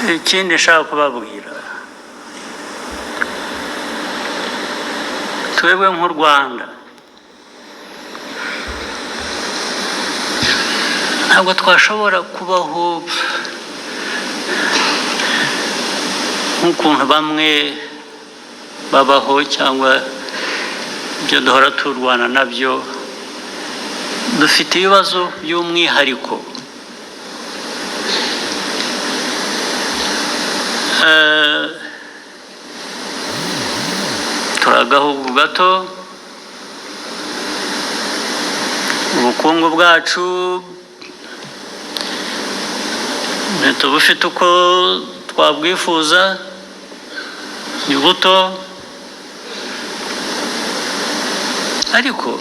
Ikindi nshaka kubabwira, twebwe nk'u Rwanda ntabwo twashobora kubaho nk'ukuntu bamwe babaho cyangwa ibyo duhora turwana nabyo. Dufite ibibazo by'umwihariko. Turi agahugu gato, ubukungu bwacu ntitubufite uko twabwifuza, ni buto, ariko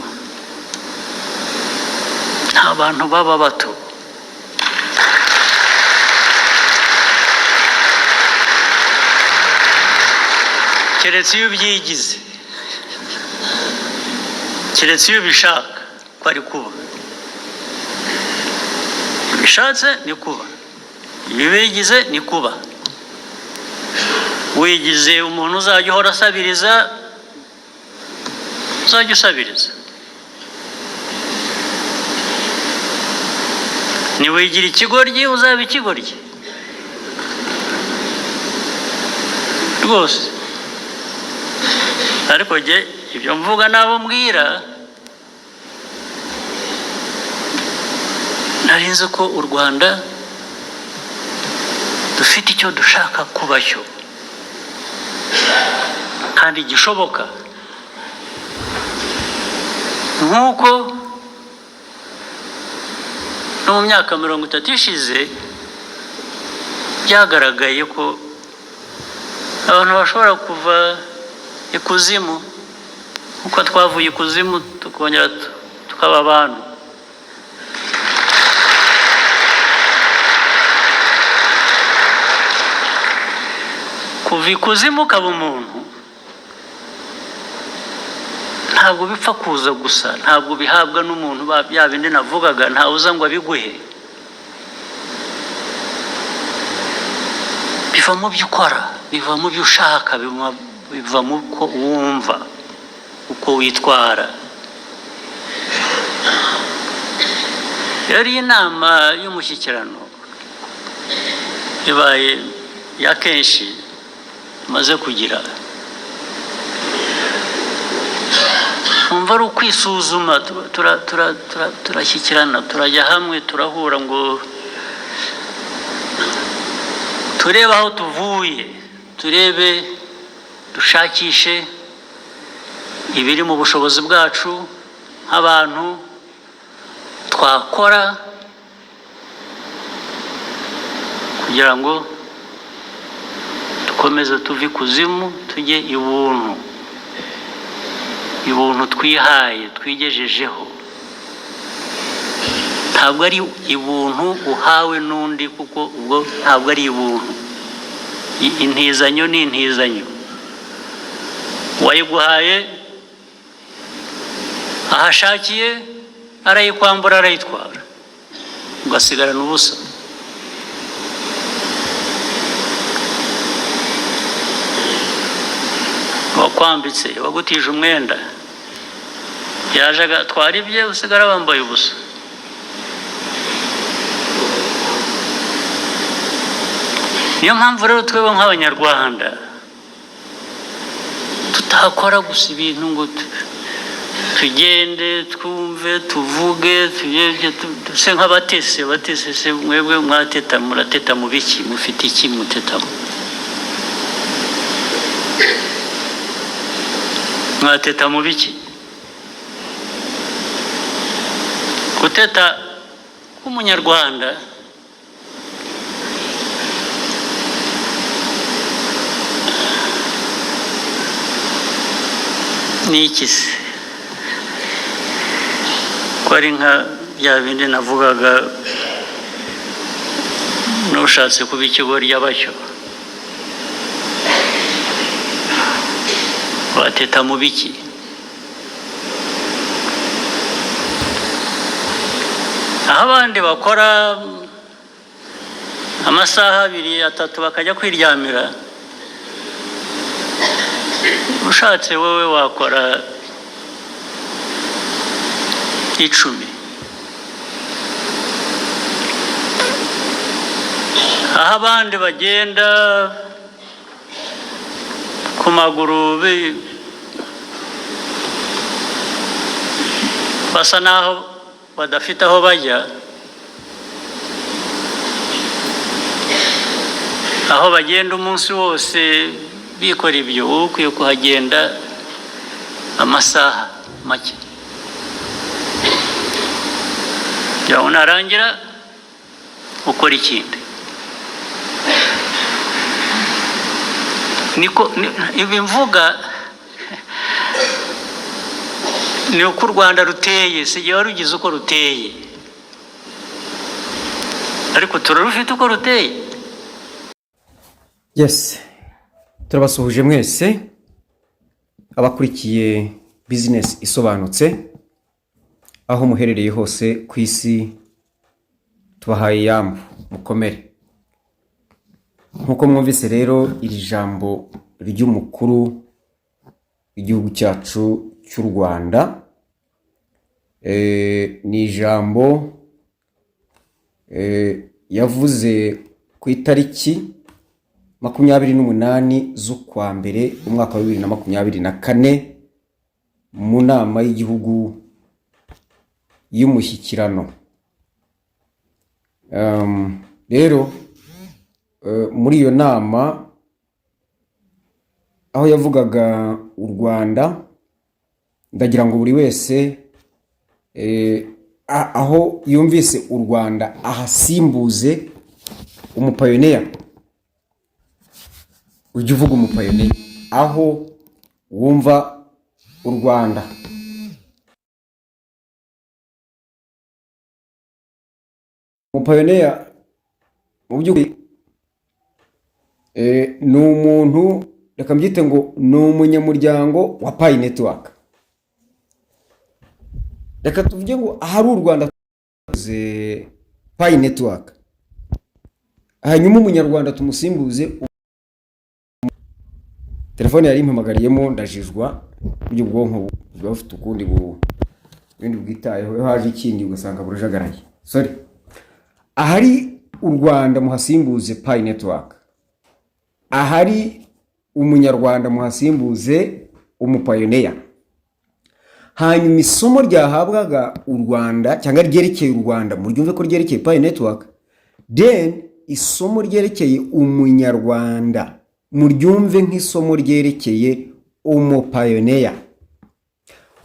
nta bantu baba bato. Keretse iyo ubyigize, keretse iyo ubishaka ko ari kuba. Ubishatse ni kuba, iyo ubigize ni kuba. Wigize umuntu uzajya uhora asabiriza, uzajya usabiriza. Niwigira ikigoryi, uzaba ikigoryi rwose. Ariko jye ibyo mvuga n'abo mbwira, nari nzi ko u Rwanda dufite icyo dushaka kuba cyo kandi gishoboka, nk'uko no mu myaka 30 ishize byagaragaye ko abantu bashobora kuva ikuzimu, nkuko twavuye ikuzimu tukongera tukaba abantu. Kuva ikuzimu ukaba umuntu ntabwo bipfa kuza gusa, ntabwo bihabwa n'umuntu. Bya bindi navugaga, ntawe uza ngo abiguhe. Biva mu byo ukora, biva mu byo ushaka, biva mu ko wumva, uko witwara. Rero iyi nama y'umushyikirano ibaye ya kenshi tumaze kugira, numva ari ukwisuzuma. Turashyikirana, turajya hamwe, turahura ngo turebe aho tuvuye, turebe, dushakishe ibiri mu bushobozi bwacu nk'abantu twakora kugira ngo dukomeze tuve ikuzimu tujye ibuntu, ibuntu twihaye, twigejejeho. Ntabwo ari ibuntu uhawe n'undi, kuko ubwo ntabwo ari ibuntu. Intizanyo ni intizanyo, uwayiguhaye ahashakiye arayikwambura, arayitwara, ugasigarana ubusa. Uwakwambitse, uwagutije umwenda, yaje agatwara ibye, usigara wambaye ubusa. Niyo mpamvu rero twebwe nk'Abanyarwanda tutakora gusa ibintu ngo tugende twumve, tuvuge, tugende duse nk'abatesi. Abatesi se mwebwe mwateta, murateta mu biki? Mufite iki mutetamo? Mwateta mu biki? Guteta k'Umunyarwanda ni iki se, ko ari nka bya bindi navugaga, n'ushatse kuba ikigoryi abacyo? Wateta mu biki? Aho abandi bakora Amasaha 2, 3, bakajya kwiryamira. Ushatse wowe wakora 10. Aho abandi bagenda ku maguru, basa naho badafite aho bajya, aho bagenda umunsi wose bikora ibyo, wowe ukwiye kuhagenda amasaha make kugira ngo narangira ukora ikindi. Niko ibi mvuga ni uko u Rwanda ruteye. Si igihe warugize uko ruteye, ariko turarufite uko ruteye. Yes, turabasuhuje mwese abakurikiye Bizinesi Isobanutse aho muherereye hose ku isi. Tubahaye yambu, mukomere. Nk'uko mwumvise rero iri jambo ry'umukuru w'igihugu cyacu cy'u Rwanda, ni ijambo yavuze ku itariki 28 z'ukwa mbere umwaka wa 2024 mu nama y'igihugu y'umushyikirano. Rero muri iyo nama aho yavugaga u Rwanda, ndagira ngo buri wese aho yumvise u Rwanda ahasimbuze umupioneer. Ujya uvuga umupioneer aho wumva u Rwanda. Umupioneer mu by'ukuri ni umuntu, reka mbyite ngo ni umunyamuryango wa Pi Network. Reka tuvuge ngo ahari u Rwanda tuzi Pi Network, hanyuma umunyarwanda tumusimbuze. Telefone yari impamagariyemo, ndajijwa. Burya ubwonko buba bufite ukundi bundi bwitayeho, iyo haje ikindi ugasanga burajagaraye. Sorry. Ahari u Rwanda muhasimbuze Pi Network, ahari umunyarwanda muhasimbuze umupioneer. Hanyuma isomo ryahabwaga u Rwanda cyangwa ryerekeye u Rwanda, muryumve ko ryerekeye Pi Network. Then isomo ryerekeye umunyarwanda muryumve nk'isomo ryerekeye umupioneer.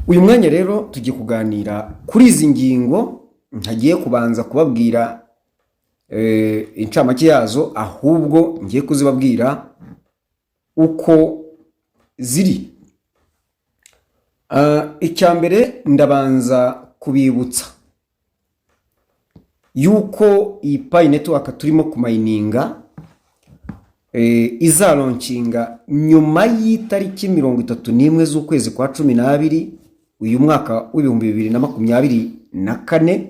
Uyu mwanya rero tugiye kuganira kuri izi ngingo. Ntagiye kubanza kubabwira incamake yazo, ahubwo ngiye kuzibabwira uko ziri. Icya mbere, ndabanza kubibutsa yuko iyi Pi Network turimo kumininga izalaunchinga nyuma y'itariki 31 z'ukwezi kwa 12 uyu mwaka w'2024.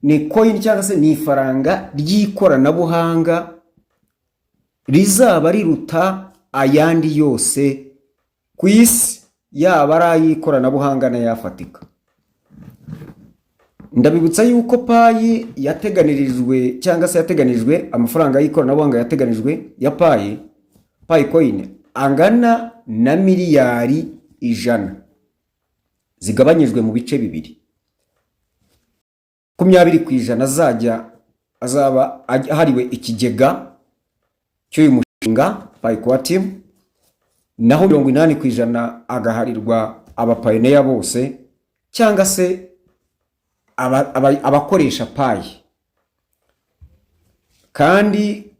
Ni coin cyangwa se ni ifaranga ry'ikoranabuhanga rizaba riruta ayandi yose ku isi, yaba ari ay'ikoranabuhanga n'ayafatika. Ndabibutsa yuko Pi yateganirijwe cyangwa se yateganijwe amafaranga y'ikoranabuhanga yateganijwe ya Pi, Pi coin, angana na miliyari 100 zigabanyijwe mu bice bibiri: 20% azajya azaba ahariwe ikigega cy'uyu mushinga Pi Core Team, naho 80% agaharirwa abapioneer bose cyangwa se abakoresha Pi. Kandi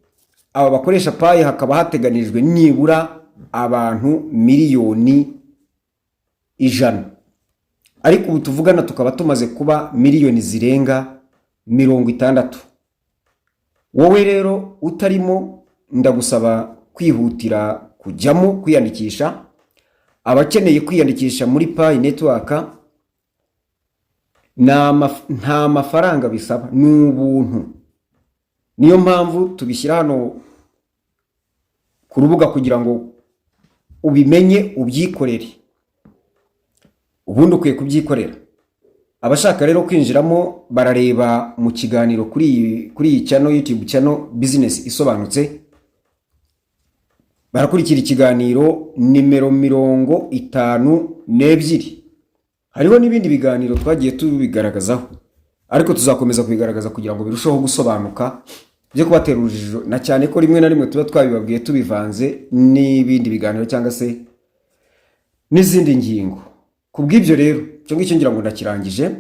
aba bakoresha Pi hakaba hateganijwe nibura abantu miliyoni 100, ariko ubu tuvugana tukaba tumaze kuba miliyoni zirenga 60. Wowe rero utarimo, ndagusaba kwihutira kujyamo kwiyandikisha. Abakeneye kwiyandikisha muri Pi Network Nta mafaranga bisaba, ni ubuntu. Niyo mpamvu tubishyira hano ku rubuga kugira ngo ubimenye, ubyikorere. Ubundi ukwiye kubyikorera. Abashaka rero kwinjiramo barareba mu kiganiro kuri iyi channel, YouTube channel Business Isobanutse, barakurikira ikiganiro nimero 52. Hariho n'ibindi biganiro twagiye tubigaragazaho, ariko tuzakomeza kubigaragaza kugira ngo birusheho gusobanuka, byo kubatera urujijo, na cyane ko rimwe na rimwe tuba twabibabwiye tubivanze n'ibindi biganiro cyangwa se n'izindi ngingo. Ku bw'ibyo rero, icyo ngicyo ngira ngo ndakirangije.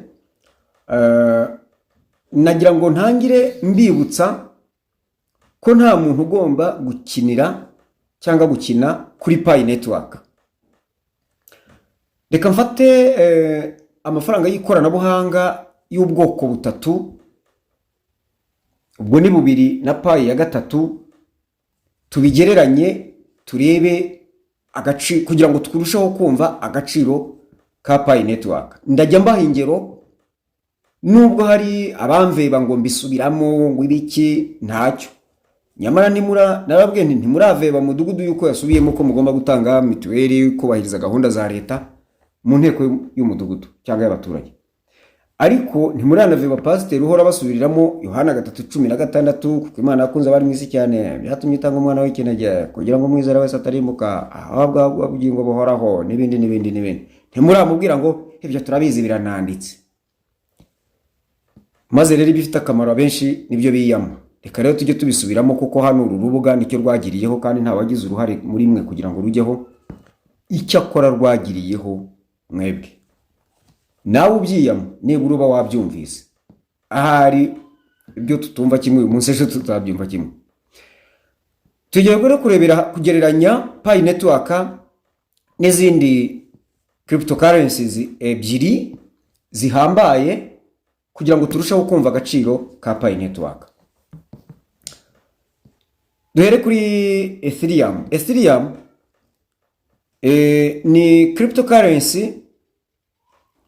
Nagira ngo ntangire mbibutsa ko nta muntu ugomba gukinira cyangwa gukina kuri Pi Network. Reka mfate amafaranga y'ikoranabuhanga y'ubwoko butatu, ubwo ni bubiri na Pi ya gatatu, tubigereranye, turebe agaciro kugira ngo turusheho kumva agaciro ka Pi Network. Ndajya mbaha ingero, nubwo hari abamveba ngo mbisubiramo, ngo ibiki, ntacyo. Nyamara ntimura, narababwiye nti ntimuraveba mudugudu yuko yasubiyemo ko mugomba gutanga mituweli, kubahiriza gahunda za leta mu nteko y'umudugudu cyangwa y'abaturage. Ariko ntimuranaveba pasiteri uhora basubiriramo Yohana 3:16: "Kuko Imana yakunze abari mu isi cyane, byatumye itanga umwana w'ikinege, kugira ngo umwizera wese atarimbuka, ahabwa ubugingo buhoraho," n'ibindi n'ibindi n'ibindi. Ntimuramubwira ngo ibyo turabizi, birananditse. Maze rero ibifite akamaro abenshi nibyo biyama. Reka rero tujye tubisubiramo, kuko hano uru rubuga nicyo rwagiriyeho, kandi nta wagize uruhare muri mwe kugira ngo rujyeho. Icyakora rwagiriyeho mwebwe. Nawe ubyiyama, nibura uba wabyumvise. Ahari ibyo tutumva kimwe uyu munsi, ejo tutabyumva kimwe. Tugiye rero kurebera kugereranya Pi Network n'izindi cryptocurrencies ebyiri zihambaye, kugira ngo turusheho kumva agaciro ka Pi Network. Duhere kuri Ethereum. Ethereum ni cryptocurrency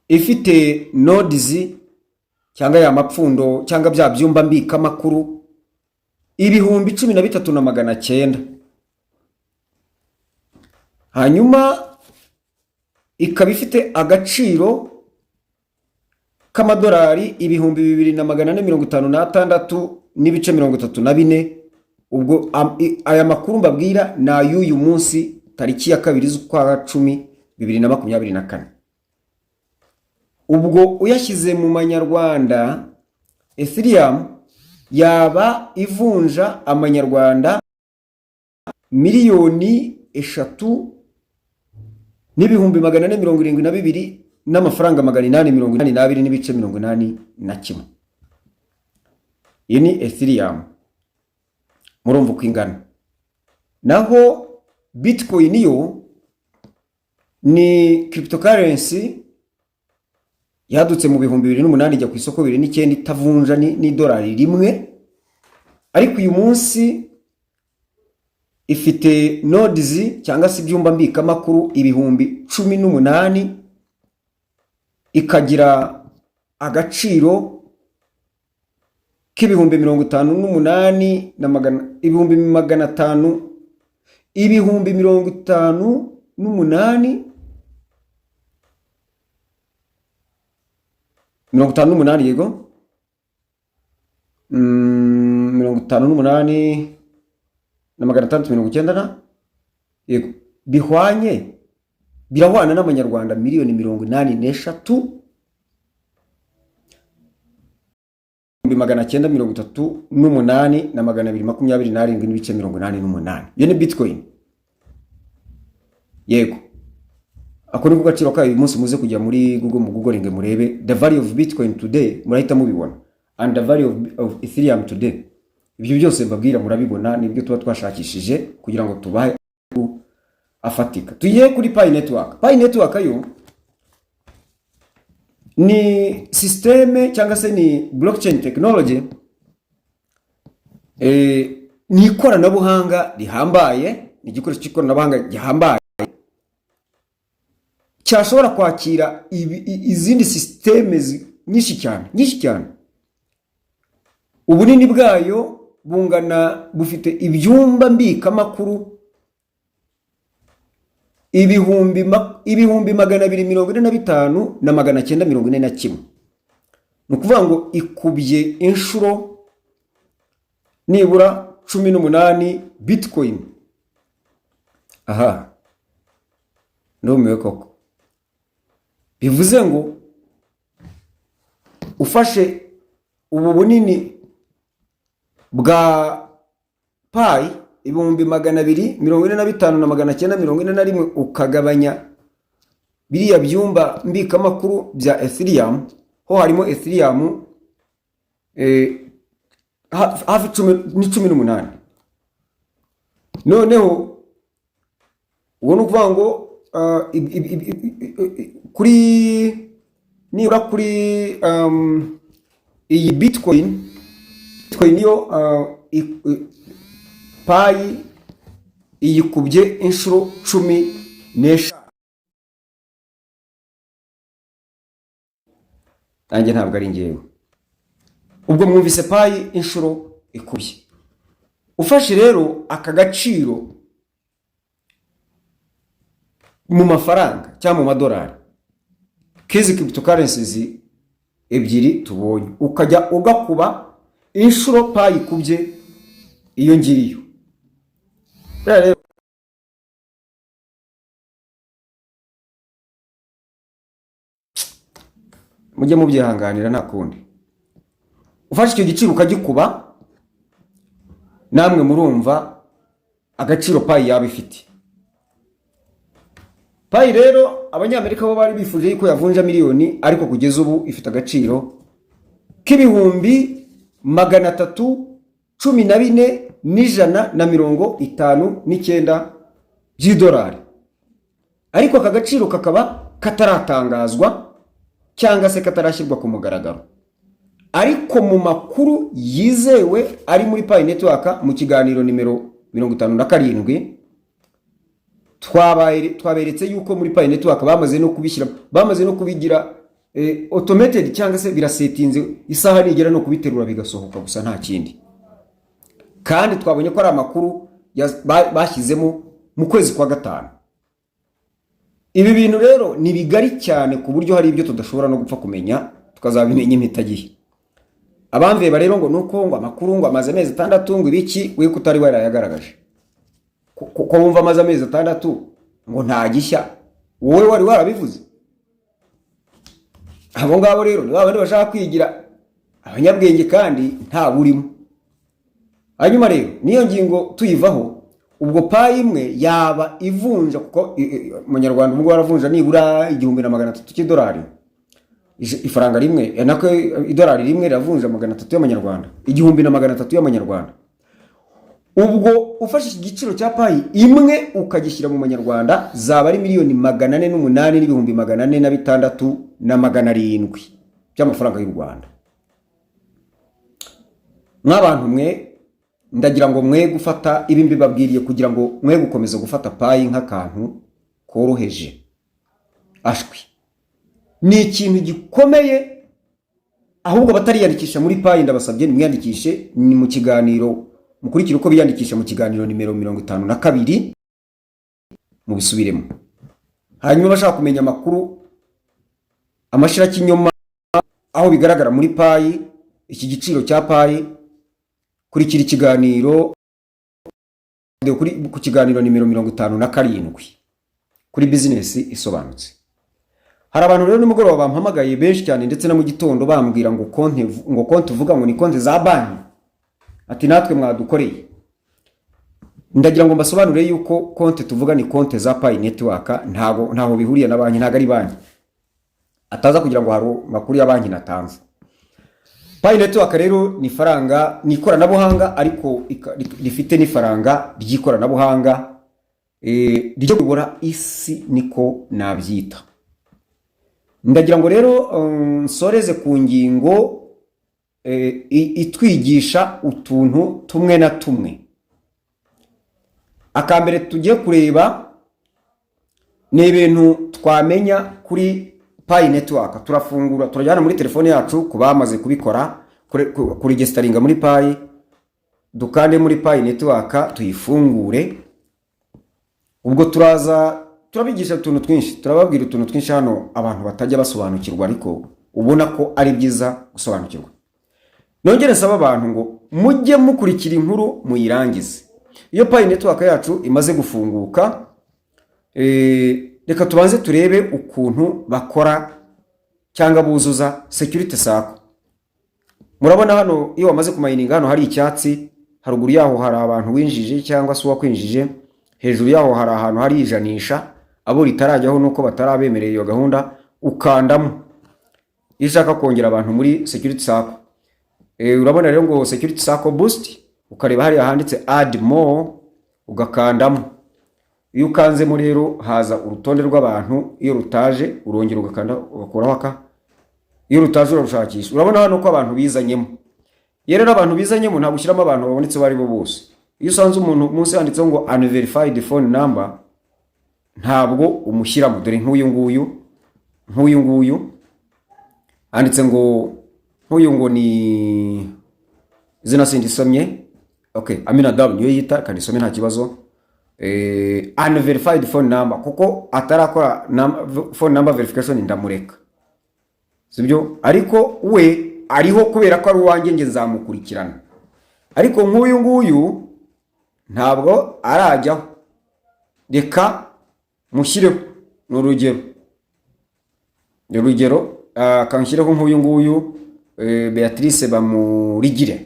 ifite nodes, cyangwa ya mapfundo, cyangwa bya byumba mbikamakuru 13,900. Hanyuma ikaba ifite agaciro k'amadolari 2,456.34. Ubwo aya makuru mbabwira ni ay'uyu munsi, tariki ya 2 z'ukwa 10 2024. Ubwo uyashyize mu manyarwanda, Ethereum yaba ivunja amanyarwanda 3,472,882.81. Iyi ni Ethereum, murumva uko ingana. Naho Bitcoin yo ni cryptocurrency yadutse mu 2008, ijya ku isoko 2009, itavunja n'idolari rimwe. Ariko uyu munsi ifite nodes, cyangwa se ibyumba mbikamakuru 18,000, ikagira agaciro k'ibihumbi 58 na magana, ibihumbi magana atanu, 58,000, 58, yego, 58,690 na, yego, bihwanye, birahwana n'amanyarwanda 83,938,227.88. Iyo ni Bitcoin, yego. Ako niko gaciro kayo uyu munsi. Muze kujya muri Google, mu googling murebe "the value of Bitcoin today", murahita mubibona, and the value of Ethereum today. Ibyo byose mbabwira murabibona, nibyo tuba twashakishije kugira ngo tubahe afatika. Tugiye kuri Pi Network. Pi Network yo ni système cyangwa se ni blockchain technology, ni ikoranabuhanga rihambaye, ni igikoresho cy'ikoranabuhanga gihambaye cyashobora kwakira izindi système Nyinshi cyane, nyinshi cyane. Ubunini bwayo bungana, bufite ibyumba mbikamakuru 245,941. Ni ukuvuga ngo ikubye inshuro nibura 18 Bitcoin. Aha ndumiwe koko. Bivuze ngo ufashe ubu bunini bwa Pi 245,941, ukagabanya biriya byumba mbikamakuru bya Ethereum, ho harimo Ethereum hafi cumi ni 18. Noneho uwo ni ukuvuga ngo kuri nibura kuri iyi Bitcoin yo Pi iyikubye inshuro 15. Nanjye ntabwo ari ngewe. Ubwo mwumvise Pi inshuro ikubye. Ufashe rero aka gaciro mu mafaranga cyangwa mu madolari k'izi cryptocurrencies ebyiri tubonye, ukajya ugakuba inshuro Pi ikubye iyo ngiriyo. Buriya rero mujye mubyihanganira, nta kundi. Ufashe icyo giciro ukagikuba, namwe murumva agaciro Pi yaba ifite. Pi rero, Abanyamerika bo bari bifuje yuko yavunja miliyoni, ariko kugeza ubu ifite agaciro k'314,159 by'idolari, ariko aka gaciro kakaba kataratangazwa cyangwa se katarashyirwa ku mugaragaro. Ariko mu makuru yizewe ari muri Pi Network, mu kiganiro nimero 57, twaberetse yuko muri Pi Network bamaze no kubishyira, bamaze no kubigira automated cyangwa se birasetinze, isaha nigera no kubiterura bigasohoka gusa, nta kindi. Kandi twabonye ko ari amakuru bashyizemo mu kwezi kwa gatanu. Ibi bintu rero ni bigari cyane ku buryo hari ibyo tudashobora no gupfa kumenya, tukazabimenya impitagihe. Abamveba rero ngo nuko ngo amakuru ngo amaze amezi 6, ngo ibiki, we kutari warayagaragaje, ko wumva amaze amezi 6 ngo nta gishya, wowe wari warabivuze? Abo ngabo rero ni babandi bashaka kwigira abanyabwenge kandi nta burimo. Hanyuma rero niyo ngingo tuyivaho. Ubwo Pi imwe yaba ivunja, kuko umunyarwanda ubwo waravunja nibura 1300 cy'idolari. Ifaranga rimwe, nako idolari rimwe riravunja 300 y'amanyarwanda, 1300 y'amanyarwanda. Ubwo ufashe iki giciro cya Pi imwe ukagishyira mu manyarwanda, zaba ari 408,406,700 by'amafaranga y'u Rwanda. Mw'abantu mwe, ndagira ngo mwe gufata ibi mbibabwiriye kugira ngo mwe gukomeza gufata Pi nk'akantu koroheje. Ashwi, ni ikintu gikomeye. Ahubwo batariyandikisha muri Pi, ndabasabye nimwiyandikishe. Ni mu kiganiro, mukurikire uko biyandikisha mu kiganiro nimero 52, mubisubiremo. Hanyuma bashaka kumenya amakuru amashirakinyoma aho bigaragara muri Pi, iki giciro cya Pi, kurikira ikiganiro ku kiganiro nimero 57 kuri Bizinesi Isobanutse. Hari abantu rero nimugoroba bampamagaye benshi cyane, ndetse na mu gitondo, bambwira ngo konti, ngo konti uvuga ngo ni konti za banki, ati natwe mwadukoreye. Ndagira ngo mbasobanurire yuko konti tuvuga ni konti za Pi Network, ntago ntaho bihuriye na banki, ntago ari banki. Ataza kugira ngo hari amakuru ya banki natanze. Pi Network rero ni ifaranga, ni ikoranabuhanga, ariko rifite n'ifaranga ry'ikoranabuhanga ryo kuyobora isi, niko nabyita. Ndagira ngo rero nsoreze ku ngingo itwigisha utuntu tumwe na tumwe. Akambere tugiye kureba ni ibintu twamenya kuri Pi Network. Turafungura, turajyana muri telefone yacu ku bamaze kubikora, kuregisteringa muri Pi. Dukande muri Pi Network, tuyifungure. Ubwo turaza turabigisha utuntu twinshi, turababwira utuntu twinshi hano abantu batajya basobanukirwa, ariko ubona ko ari byiza gusobanukirwa. Nongere nsaba abantu ngo mujye mukurikira inkuru muyirangize. Iyo Pi Network yacu imaze gufunguka, reka tubanze turebe ukuntu bakora cyangwa buzuza security circle. Murabona hano, iyo wamaze kumininga, hano hari icyatsi, haruguru yaho hari abantu winjije cyangwa se uwakwinjije, hejuru yaho hari ahantu hari ijanisha. Abo ritarajyaho nuko batarabemerera iyo gahunda. Ukandamo iyo ushaka kongera abantu muri security circle. Urabona rero ngo "security circle boost", ukareba hariya handitse "add more", ugakandamo. Iyo ukanzemo rero haza urutonde rw'abantu. Iyo rutaje urongera ugakanda, ugakuraho aka. Iyo rutaje urarushakisha. Urabona hano ko abantu bizanyemo. Iyo rero abantu bizanyemo, ntabwo ushyiramo abantu babonetse abo ari bo bose. Iyo usanze umuntu munsi yanditseho ngo "unverified phone number", ntabwo umushyiramo. Dore nk'uyu nguyu, nk'uyu nguyu handitse ngo, nk'uyu ngo ni izina sindisomye. Okay, Aminadabu niyo yita, kandi isome nta kibazo. Unverified phone number, kuko atarakora phone number verification, ndamureka, sibyo? Ariko we ariho kubera ko ari uwanjye, nge nzamukurikirana. Ariko nk'uyu nguyu ntabwo arajyaho, reka mushyireho. Ni urugero, ni urugero. Kanshyireho nk'uyu nguyu, Beatrice Bamurigire.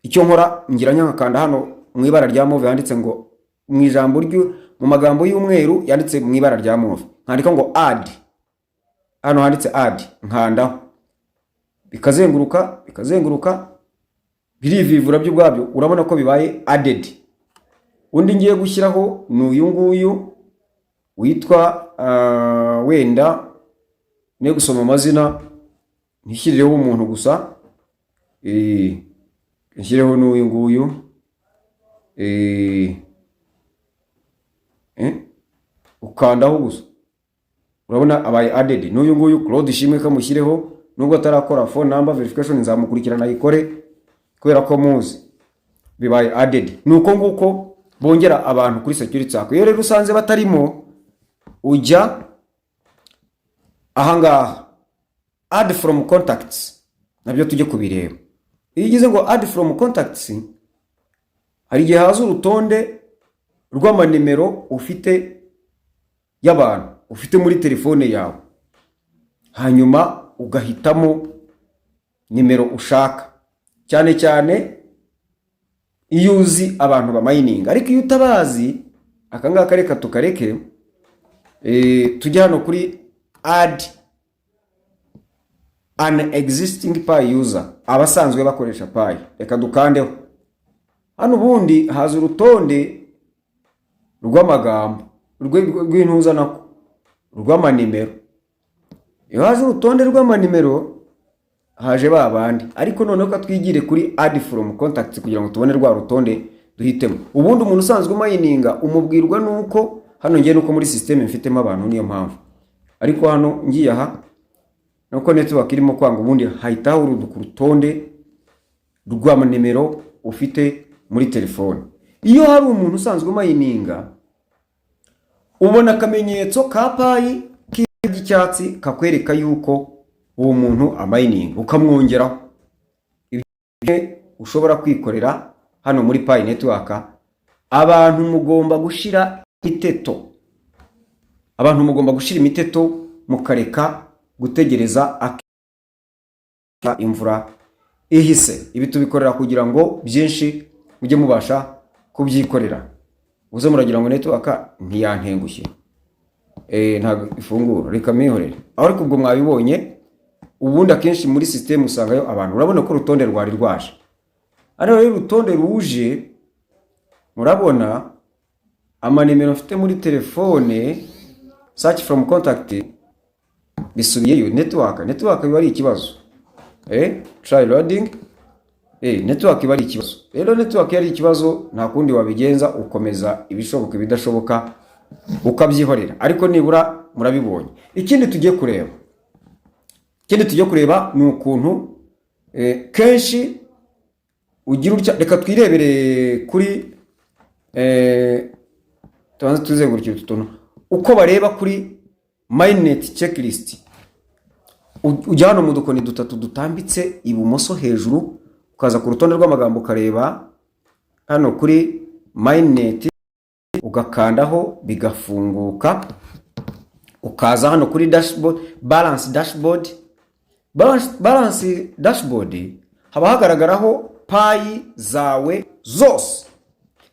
Icyo nkora, ngira nkakanda hano mu ibara rya mauve handitse ngo, mu ijambo ryu mu magambo y'umweru yanditse mu ibara rya mauve, nkandika ngo "add". Hano handitse "add", nkandaho, bikazenguruka, bikazenguruka, birivivura byo ubwabyo. Urabona ko bibaye added. Undi ngiye gushyiraho ni uyu nguyu witwa, wenda ne gusoma amazina, ntishyirireho umuntu gusa, nshyireho n'uyu nguyu. Ukandaho gusa, urabona abaye added. N'uyu nguyu Claude Ishimwe kamushyireho, nubwo atarakora phone number verification, nzamukurikirana ayikore kubera ko muzi. Bibaye added. Ni uko nguko bongera abantu kuri security circle. Iyo rero usanze batarimo, ujya ahangaha "add from contacts", nabyo tujye kubireba. Iyo ugize ngo "add from contacts", hari igihe haza urutonde rw'amanimero ufite y'abantu ufite muri telefone yawe, hanyuma ugahitamo nimero ushaka, cyane cyane iyo uzi abantu bamininga. Ariko iyo utabazi, aka ngaka reka tukareke. Tujye hano kuri "add an existing Pi user", abasanzwe bakoresha Pi. Reka dukandeho hano. Ubundi haza urutonde rw'amagambo, rw'intuzanako, rw'amanimero. Iyo haje urutonde rw'amanimero, haje ba bandi. Ariko noneho ko twigire kuri "add from contacts" kugira ngo tubone rwa rutonde, duhitemo. Ubundi umuntu usanzwe umininga umubwirwa nuko hano ngiye, nuko muri system mfitemo abantu, niyo mpamvu. Ariko hano ngiye aha, nuko network irimo kwanga. Ubundi hahita huruduka urutonde rw'amanimero ufite muri telefone. Iyo hari umuntu usanzwe umininga, ubona akamenyetso ka Pi k'icyatsi kakwereka yuko uwo muntu amininga, ukamwongeraho. Ibyo ushobora kwikorera hano muri Pi Network. Abantu mugomba gushira imiteto, abantu mugomba gushira imiteto, mukareka gutegereza imvura ihise. Ibi tubikorera kugira ngo byinshi mujye mubasha kubyikorera. Uze muragira ngo network ntiyantengushye, ntabwo ifungura, reka mwihorere aho. Ariko ubwo mwabibonye, ubundi akenshi muri system usangayo abantu. Urabona ko urutonde rwari rwaje. Hano rero urutonde ruje, murabona amanimero mfite muri telefone. "Search from contact", bisubiyeyo. Network biba ari ikibazo. Try loading. Network iba ari ikibazo. Rero network iyo ari ikibazo, nta kundi wabigenza, ukomeza ibishoboka, ibidashoboka ukabyihorera. Ariko nibura murabibonye. Ikindi tugiye kureba, Ikindi tujya kureba ni ukuntu kenshi ugira utya. Reka twirebere kuri tubanze tuzengurukire utu tuntu uko bareba kuri mainnet checklist. Ujya hano mu dukoni dutatu dutambitse ibumoso hejuru, ukaza ku rutonde rw'amagambo, ukareba hano kuri mainnet, ugakandaho bigafunguka, ukaza hano kuri dashboard, balance dashboard. Balance dashboard haba hagaragaraho Pi zawe zose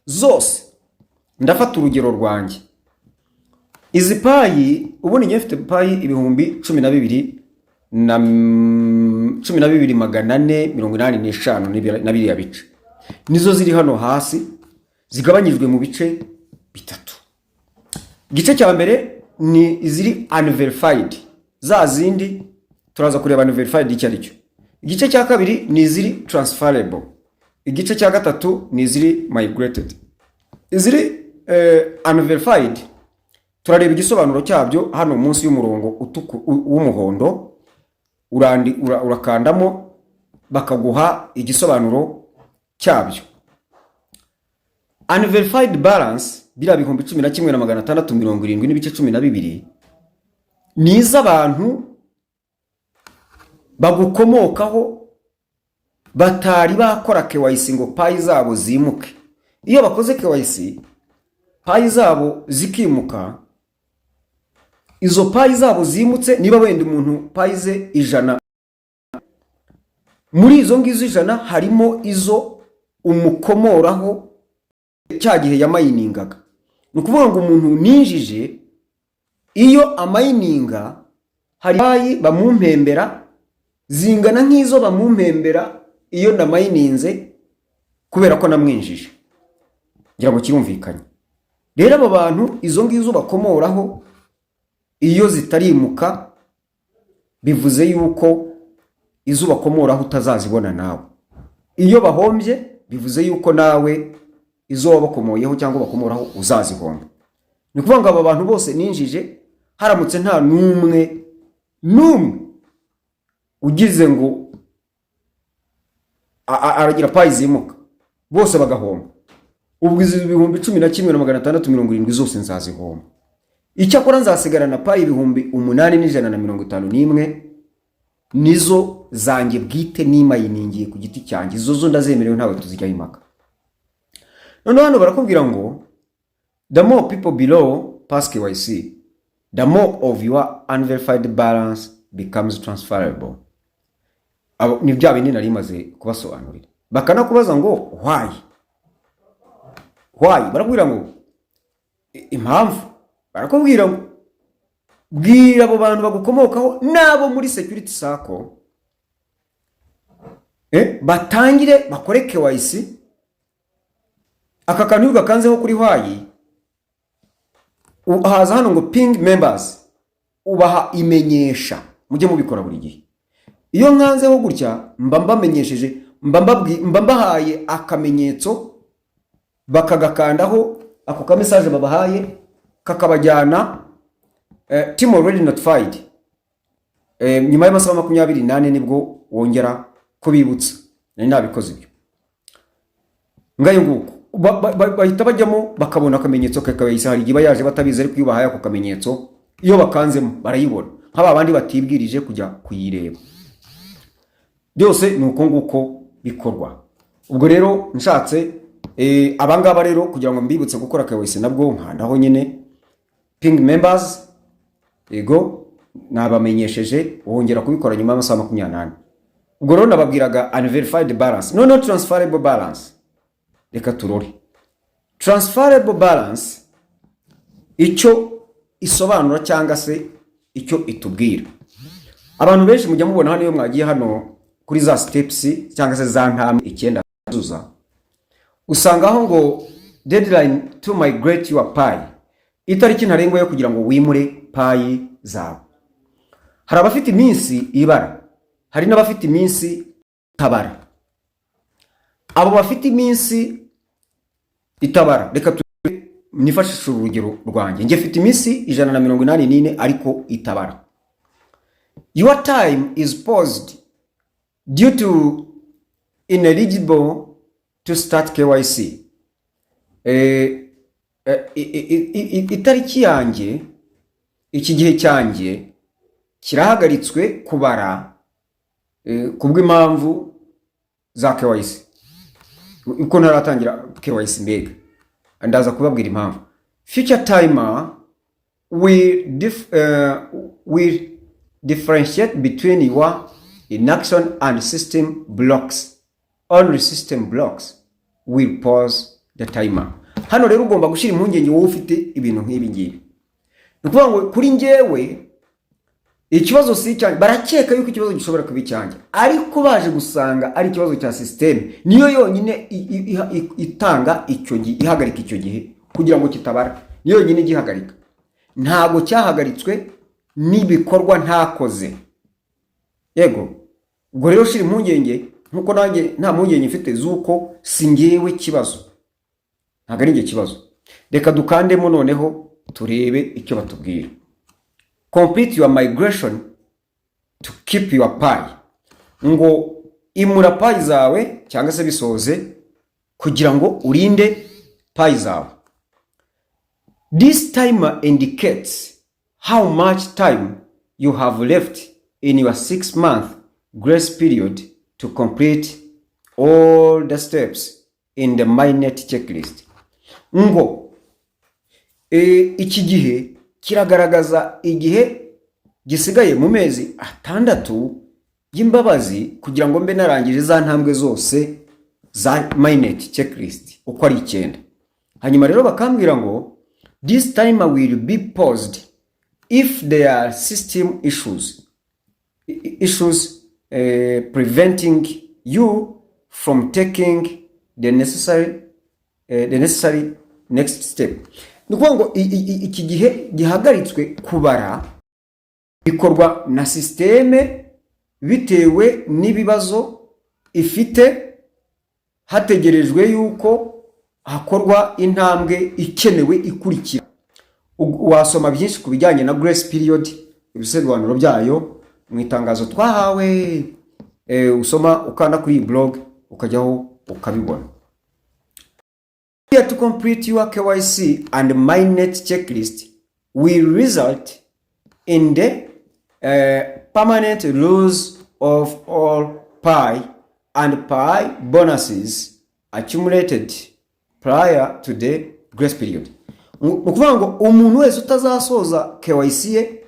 zose. Ndafata urugero rwanjye, izi Pi ubundi ngiye mfite Pi 12,000 na 12,485 na biriya bice nizo ziri hano hasi, zigabanyijwe mu bice bitatu. Igice cya mbere ni iziri unverified, za zindi turaza kureba unverified icyo ari cyo. Igice cya kabiri ni iziri transferable. Igice cya gatatu ni iziri migrated. Iziri unverified turareba igisobanuro cyabyo hano munsi y'umurongo w'umuhondo. Urakandamo bakaguha igisobanuro cyabyo. Unverified balance, biriya 11,670.12, ni iz'abantu bagukomokaho batari bakora KYC ngo Pi zabo zimuke. Iyo bakoze KYC, Pi zabo zikimuka, izo Pi zabo zimutse, niba wenda umuntu Pi ze 100, muri izo ngizo 100 harimo izo umukomoraho cya gihe yamayiningaga. Ni ukuvuga ngo umuntu ninjije, iyo amayininga, hari Pi bamumpembera zingana nk'izo bamumpembera iyo namayininze kubera ko namwinjije. Ngira ngo kirumvikanye. Rero abo bantu izo ngizo bakomoraho iyo zitarimuka, bivuze yuko izo bakomoraho utazazibona nawe. Iyo bahombye, bivuze yuko nawe izo wabakomoyeho cyangwa bakomoraho uzazihomba. Ni ukuvuga ngo aba bantu bose ninjije, haramutse nta n'umwe n'umwe ugize ngo aragira Pi zimuka, bose bagahomba, ubwo izi 11,670 zose nzazihomba. Icyakora nzasigarana Pi 8,151, nizo zanjye bwite nimayiningiye ku giti cyanjye. Izo zo ndazemerewe, ntawe tuzijyaho impaka. Noneho hano barakubwira ngo "The more people below pass KYC, the more of your unverified balance becomes transferable." Abo ni bya bindi nari maze kubasobanurira. Bakanakubaza ngo "Why?" Why? Barakubwira ngo impamvu, barakubwira ngo bwira abo bantu bagukomokaho n'abo muri security circle batangire bakore KYC. Aka kantu iyo ugakanzeho kuri why, haza hano ngo "Ping members", ubaha imenyesha. Mujye mubikora buri gihe. Iyo nkanzeho gutya mba mbamenyesheje, mba mbahaye akamenyetso, bakagakandaho, ako ka message babahaye kakabajyana "Team already notified". Nyuma y'amasaha 24 nibwo wongera kubibutsa. Nari nabikoze ibyo. Ngayo nguko. Bahita bajyamo bakabona akamenyetso kakabahise. Hari igihe iba yaje batabizi, ariko iyo ubahaye ako kamenyetso, iyo bakanzemo barayibona, nk'aba bandi batibwirije kujya kuyireba. Byose ni uko nguko bikorwa. Ubwo rero nshatse abangaba rero kugira ngo mbibutse gukora KYC, nabwo nkandaho nyine "Ping members". Yego, nabamenyesheje, wongera kubikora nyuma y'amasaha 24. Ubwo rero nababwiraga unverified balance. Noneho transferable balance, reka turore transferable balance icyo isobanura cyangwa se icyo itubwira. Abantu benshi mujya mubona hano, iyo mwagiye hano kuri za steps cyangwa se za ntambwe icyenda zuza, usangaho ngo "Deadline to migrate your Pi", itariki ntarengwa yo kugira ngo wimure Pi zawe. Hari abafite iminsi ibara, hari n'abafite iminsi itabara. Abo bafite iminsi itabara, reka nifashishe urugero rwanjye. Njye mfite iminsi 184 ariko itabara. Your time is paused due to ineligible to start KYC. Itariki yanjye, iki gihe cyanjye kirahagaritswe kubara kubw'impamvu za KYC, uko ntaratangira KYC. Mbega ndaza kubabwira impamvu. Future timer will differentiate between your inaction and system blocks. Only system blocks will pause the timer. Hano rero ugomba gushyira impungenge wowe ufite ibintu nk'ibi ngibi. Ni ukuvuga ngo kuri njyewe ikibazo si icyanjye. Barakeka yuko ikibazo gishobora kuba icyanjye, ariko baje gusanga ari ikibazo cya sisiteme. Niyo yonyine itanga icyo gihe, ihagarika icyo gihe kugira ngo kitabara. Niyo yonyine igihagarika. Ntabwo cyahagaritswe n'ibikorwa ntakoze. Yego, ubwo rero shira impungenge, nkuko nanjye nta mpungenge mfite z'uko si ngewe kibazo, ntabwo ari njye kibazo. Reka dukandemo noneho turebe icyo batubwira. Complete your migration to keep your Pi. Ngo imura Pi zawe cyangwa se bisoze kugira ngo urinde Pi zawe. This timer indicates how much time you have left in your 6-month grace period to complete all the steps in the mainnet checklist. Ngo iki gihe kiragaragaza igihe gisigaye mu mezi 6 y'imbabazi kugira ngo mbe narangije za ntambwe zose za mainnet checklist uko ari icyenda. Hanyuma rero bakambwira ngo this timer will be paused if there are system issues preventing you from taking the necessary next step. Ni ukuvuga ngo iki gihe gihagaritswe kubara bikorwa na sisiteme bitewe n'ibibazo ifite, hategerejwe yuko hakorwa intambwe ikenewe ikurikira. Wasoma byinshi ku bijyanye na grace period, ibisobanuro byayo mu itangazo twahawe. Usoma ukanda kuri iyi blog ukajyaho ukabibona. Here to complete your KYC and mainnet checklist will result in the permanent loss of all Pi and Pi bonuses accumulated prior to the grace period. Ni ukuvuga ngo umuntu wese utazasoza KYC ye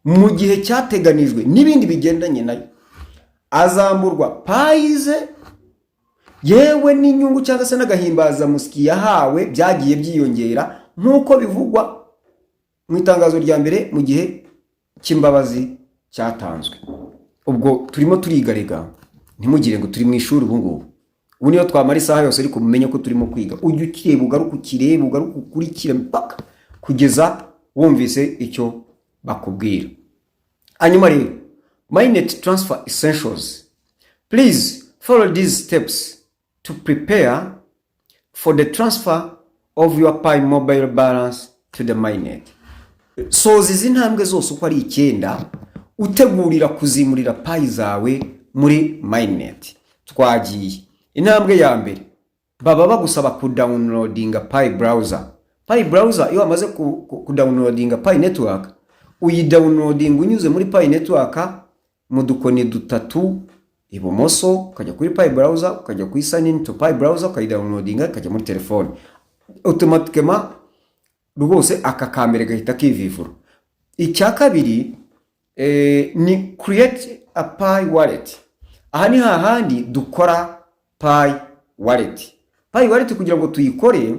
mu gihe cyateganijwe n'ibindi bigendanye nayo azamburwa Pi ze, yewe n'inyungu cyangwa se n'agahimbazamusyi yahawe byagiye byiyongera, nk'uko bivugwa mu itangazo rya mbere mu gihe cy'imbabazi cyatanzwe. Ubwo turimo turigarega, ntimugire ngo turi mu ishuri ubu ngubu. Ubu niyo twamara isaha yose, ariko mumenye ko turimo kwiga. Ujye ukireba, ugaruke ukirebe, ugaruke ukurikire mpaka kugeza wumvise icyo bakubwira. Hanyuma rero, mainnet transfer essentials. Please follow these steps to prepare for the transfer of your Pi Mobile balance to the mainnet. Soza izi ntambwe zose uko ari icyenda utegurira kuzimurira Pi zawe muri mainnet. Twagiye. Intambwe ya mbere, baba bagusaba kudownloadinga Pi Browser. Pi Browser, iyo wamaze kudownloadinga Pi Network, uyidownloadinga unyuze muri Pi Network mu dukoni dutatu ibumoso, ukajya kuri Pi Browser, ukajya kuri sign in to Pi Browser, ukayidownloadinga ikajya muri telefone automatiquement. Rwose aka kambere gahita kivivura. Icya kabiri ni create a Pi wallet. Aha ni hahandi dukora Pi wallet. Pi wallet kugira ngo tuyikore,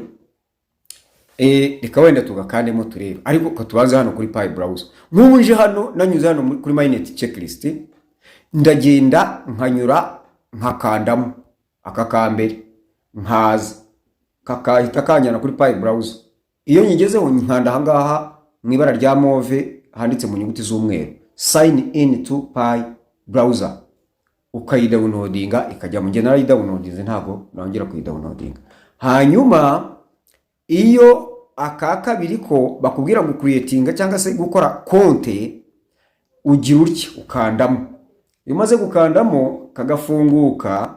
reka wenda tugakandemo turebe, ariko ko tubanze hano kuri Pi Browser. Nk'ubu nje hano, nanyuze hano kuri mainnet checklist, ndagenda nkanyura nkakandamo aka kambere, nkaza kakahita kanjyana kuri Pi Browser. Iyo nyigezeho, nkanda ahangaha mu ibara rya mauve handitse mu nyuguti z'umweru "Sign in to Pi Browser", ukayidownloadinga ikajya mu. Njye narayidownloadinze, ntabwo nongera kuyidownloadinga. Hanyuma iyo aka kabiri ko bakubwira gucreatinga cyangwa se gukora konte, Ugira utya ukandamo. Iyo umaze gukandamo kagafunguka,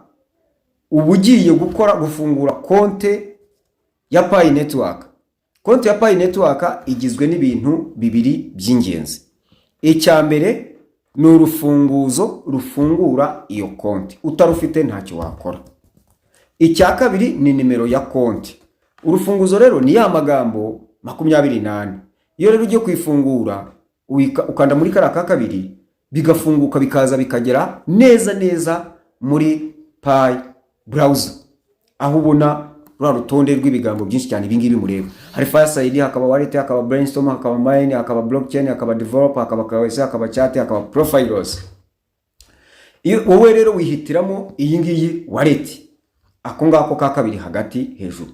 uba ugiye gukora gufungura konte ya Pi Network. Konti ya Pi Network igizwe n'ibintu bibiri by'ingenzi. Icya mbere ni urufunguzo rufungura iyo konti, utarufite ntacyo wakora. Icya kabiri ni nimero ya konti. Urufunguzo rero ni ya magambo 24. Iyo rero ugiye kuyifungura, ukanda muri kariya ka kabiri, bigafunguka, bikaza bikagera neza neza muri Pi Browser, aho ubona ruriya rutonde rw'ibigambo byinshi cyane. Ibi ngibi mureba, hari Fireside, hakaba wallet, hakaba brainstorm, hakaba mine, hakaba blockchain, hakaba develop, hakaba KYC, hakaba chat, hakaba profiles. Iyo wowe rero wihitiramo iyi ngiyi wallet, ako ngako ka kabiri hagati hejuru.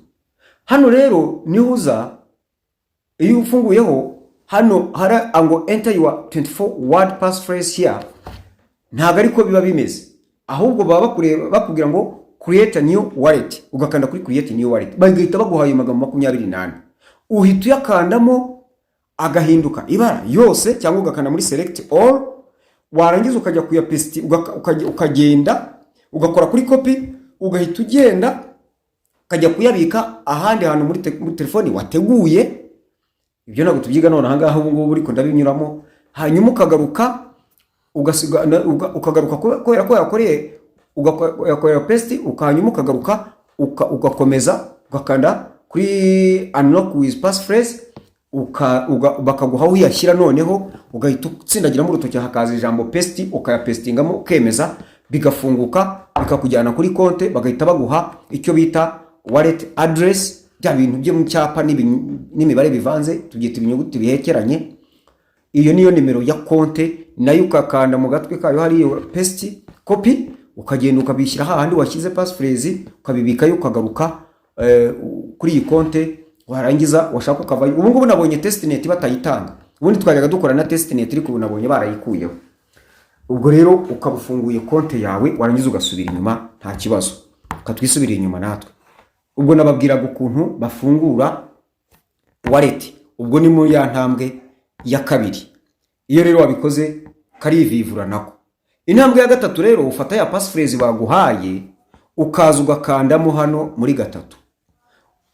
Hano rero niho uza. Iyo ufunguyeho hano hari ngo "Enter your 24 word passphrase here". Ntabwo ariko biba bimeze, ahubwo baba bakureba, bakubwira ngo "Create a new wallet", ugakanda kuri "Create new wallet", bagahita baguha ayo magambo 24. Uhita uyakandamo agahinduka ibara yose, cyangwa ugakanda muri "Select all", warangiza ukajya kuyapesti, ukagenda ugakora kuri copy, ugahita ugenda ukajya kuyabika ahandi hantu muri telefoni wateguye. Ibyo ntabwo tubyiga none ahangaha ubu ngubu, ariko ndabinyuramo. Hanyuma ukagaruka ukagaruka kubera ko yakoreye, ugakorera paste, hanyuma ukagaruka ugakomeza ugakanda kuri "Unlock with passphrase", bakaguha aho uyashyira. Noneho ugahita utsindagiramo urutoki, hakaza ijambo "Paste", ukayapestingamo, ukemeza, bigafunguka, bikakujyana kuri konte, bagahita baguha icyo bita wallet address, bya bintu byo mu cyapa n'imibare bivanze, tubyita ibinyuguti bihekeranye. Iyo niyo nimero ya konte. Nayo ukakanda mu gatwe kayo hariyo paste, copy, ukagenda ukabishyira hahandi washyize passphrase, ukabibikayo, ukagaruka kuri iyi konte, warangiza washaka ukavayo. Ubu ngubu nabonye testnet batayitanga. Ubundi twajyaga dukora na testnet, ariko ubu nabonye barayikuyeho. Ubwo rero ukaba ufunguye konte yawe, warangiza ugasubira inyuma, nta kibazo. Ukatwisubira inyuma natwe. Ubwo nababwiraga ukuntu bafungura wallet, ubwo ni muri ya ntambwe ya kabiri. Iyo rero wabikoze karivivura nako. Intambwe ya gatatu rero, ufata ya passphrase baguhaye, ukaza ugakandamo hano muri gatatu,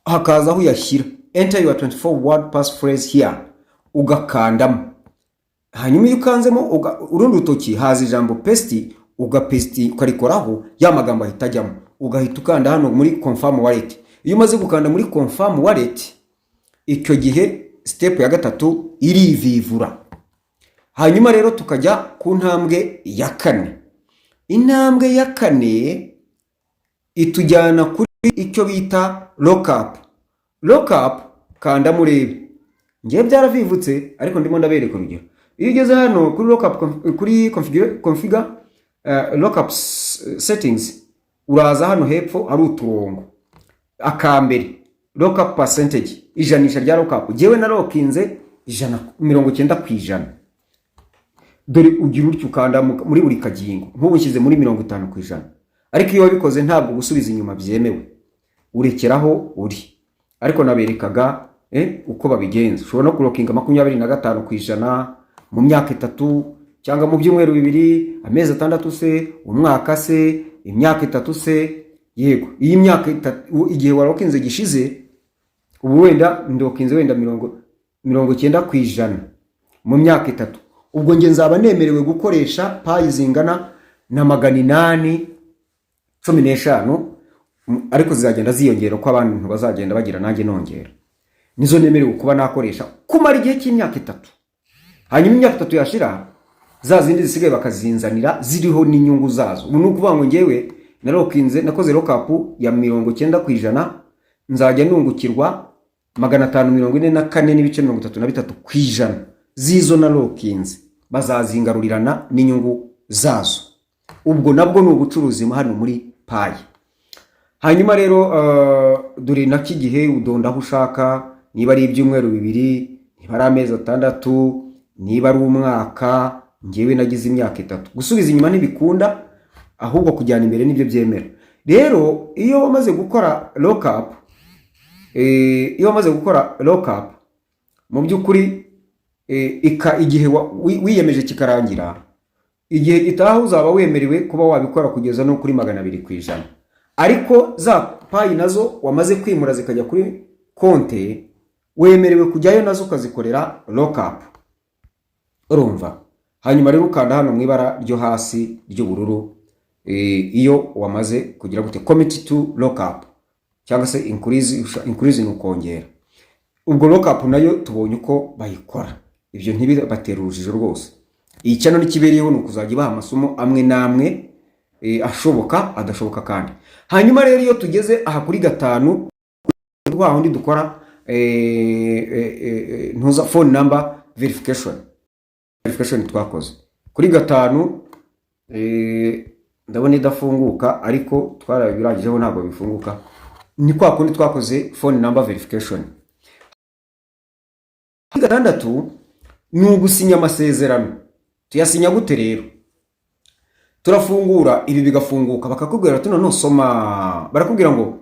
hakaza aho uyashyira, "Enter your 24 word passphrase here", ugakandamo. Hanyuma iyo ukanzemo urundi rutoki, haza ijambo "Paste", ugapesti, ukarikoraho, ya magambo ahita ajyamo, ugahita ukanda hano muri "Confirm wallet". Iyo umaze gukanda muri "Confirm wallet", icyo gihe step ya gatatu irivivura. Hanyuma rero tukajya ku ntambwe ya kane. Intambwe ya kane itujyana kuri icyo bita lockup. Lockup, kanda murebe, ngewe byaravivutse, ariko ndimo ndabereka urugero. Iyo ugeze hano kuri lockup, kuri configure lockup settings, uraza hano hepfo hari uturongo. Akambere, lockup percentage, ijanisha rya lockup. Jyewe narokinze 190%. Dore ugira utyo ukanda muri buri kagingo. Nk'ubu nshyize muri 50%. Ariko iyo wabikoze ntabwo gusubiza inyuma byemewe, urekeraho uri. Ariko naberekaga uko babigenza. Ushobora no kurokinga 25% mu myaka 3, cyangwa mu byumweru 2, amezi 6 se, umwaka se, imyaka 3 se. Yego, iyi myaka 3, igihe warokinze gishize, ubu wenda ndokinze wenda 90% mu myaka 3, ubwo nge nzaba nemerewe gukoresha Pi zingana na 815, ariko zizagenda ziyongera uko abantu bazagenda bagira, nanjye nongera. Nizo nemerewe kuba nakoresha kumara igihe cy'imyaka 3. Hanyuma imyaka 3 yashira, za zindi zisigaye bakazinzanira ziriho n'inyungu zazo. Ubu ni ukuvuga ngo ngewe narokinze, nakoze lockup ya 90%, nzajya nungukirwa 544.33% z'izo narokinze, bazazingarurirana n'inyungu zazo. Ubwo nabwo ni ubucuruzi hano muri Pi. Hanyuma rero dore nako igihe udonda aho ushaka, niba ari ibyumweru 2, niba ari amezi 6, niba ari umwaka. Ngewe nagize imyaka 3. Gusubiza inyuma ntibikunda, ahubwo kujyana imbere nibyo byemera. Rero iyo wamaze gukora lockup, iyo wamaze gukora lockup, mu by'ukuri igihe wiyemeje kikarangira, igihe gitaha uzaba wemerewe kuba wabikora kugeza no kuri 200%. Ariko za Pi nazo wamaze kwimura zikajya kuri konte, wemerewe kujyayo nazo ukazikorera lockup. Urumva? Hanyuma rero ukanda hano mu ibara ryo hasi ry'ubururu, iyo wamaze kugira gute, commit to lockup cyangwa se increase. Increase ni ukongera. Ubwo lockup nayo tubonye uko bayikora. Ibyo ntibibatera urujijo rwose. Iyi channel n'ikibereyeho ni ukuzajya ibaha amasomo amwe n'amwe, ashoboka, adashoboka kandi. Hanyuma rero iyo tugeze aha kuri gatanu, wa wundi dukora ntuza phone number verification twakoze kuri gatanu, ndabona idafunguka, ariko twarabirangijeho, ntabwo bifunguka. Ni kwa kundi twakoze phone number verification. Kuri gatandatu ni ugusinya amasezerano. Tuyasinya gute rero? Turafungura ibi, bigafunguka, bakakubwira bati noneho soma. Barakubwira ngo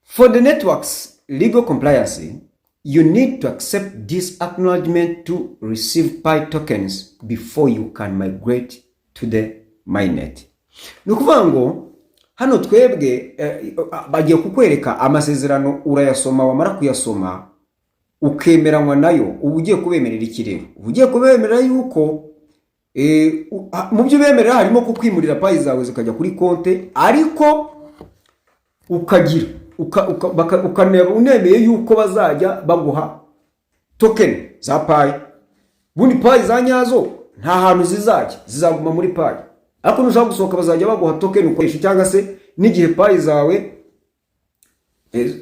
"For the network's legal compliance, you need to accept this acknowledgement to receive Pi tokens before you can migrate to the mainnet." Ni ukuvuga ngo hano twebwe bagiye kukwereka amasezerano, urayasoma, wamara kuyasoma ukemeranywa nayo. Uba ugiye kubemerera iki rero? Uba ugiye kubemerera yuko mu byo ubemerera harimo kukwimurira Pi zawe zikajya kuri konte, ariko ukagira ukanemeye yuko bazajya baguha token za Pi. Bundi Pi za nyazo nta hantu zizajya, zizaguma muri Pi, ariko nushaka gusohoka bazajya baguha token ukoresha, cyangwa se n'igihe Pi zawe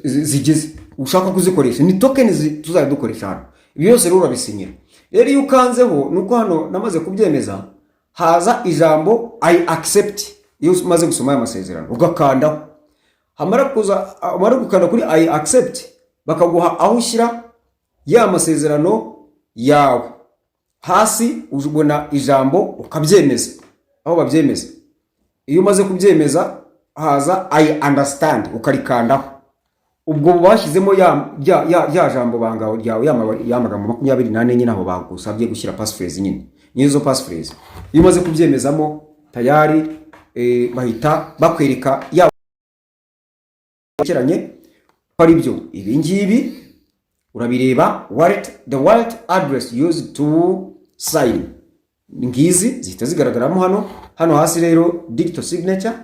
zigeze ushaka kuzikoresha, ni token tuzajya dukoresha hano. Ibyo byose rero urabisinyira. Rero iyo ukanzeho, ni uko hano namaze kubyemeza, haza ijambo "I accept". Iyo umaze gusoma aya masezerano ugakandaho, hamara kuza, hamara gukanda kuri "I accept", bakaguha aho ushyira ya masezerano yawe. Hasi ubona ijambo ukabyemeza, aho babyemeza. Iyo umaze kubyemeza haza "I understand", ukarikandaho. Ubwo bashyizemo ya jambo banga ryawe, ya magambo 24 nyine, aho bagusabye gushyira passphrase nyine, nizo passphrase. Iyo umaze kubyemezamo tayari, bahita bakwereka ya keranye ko ari byo. Ibi ngibi urabireba, wallet, the wallet address used to sign, ngizi zihita zigaragaramo hano. Hano hasi rero, digital signature,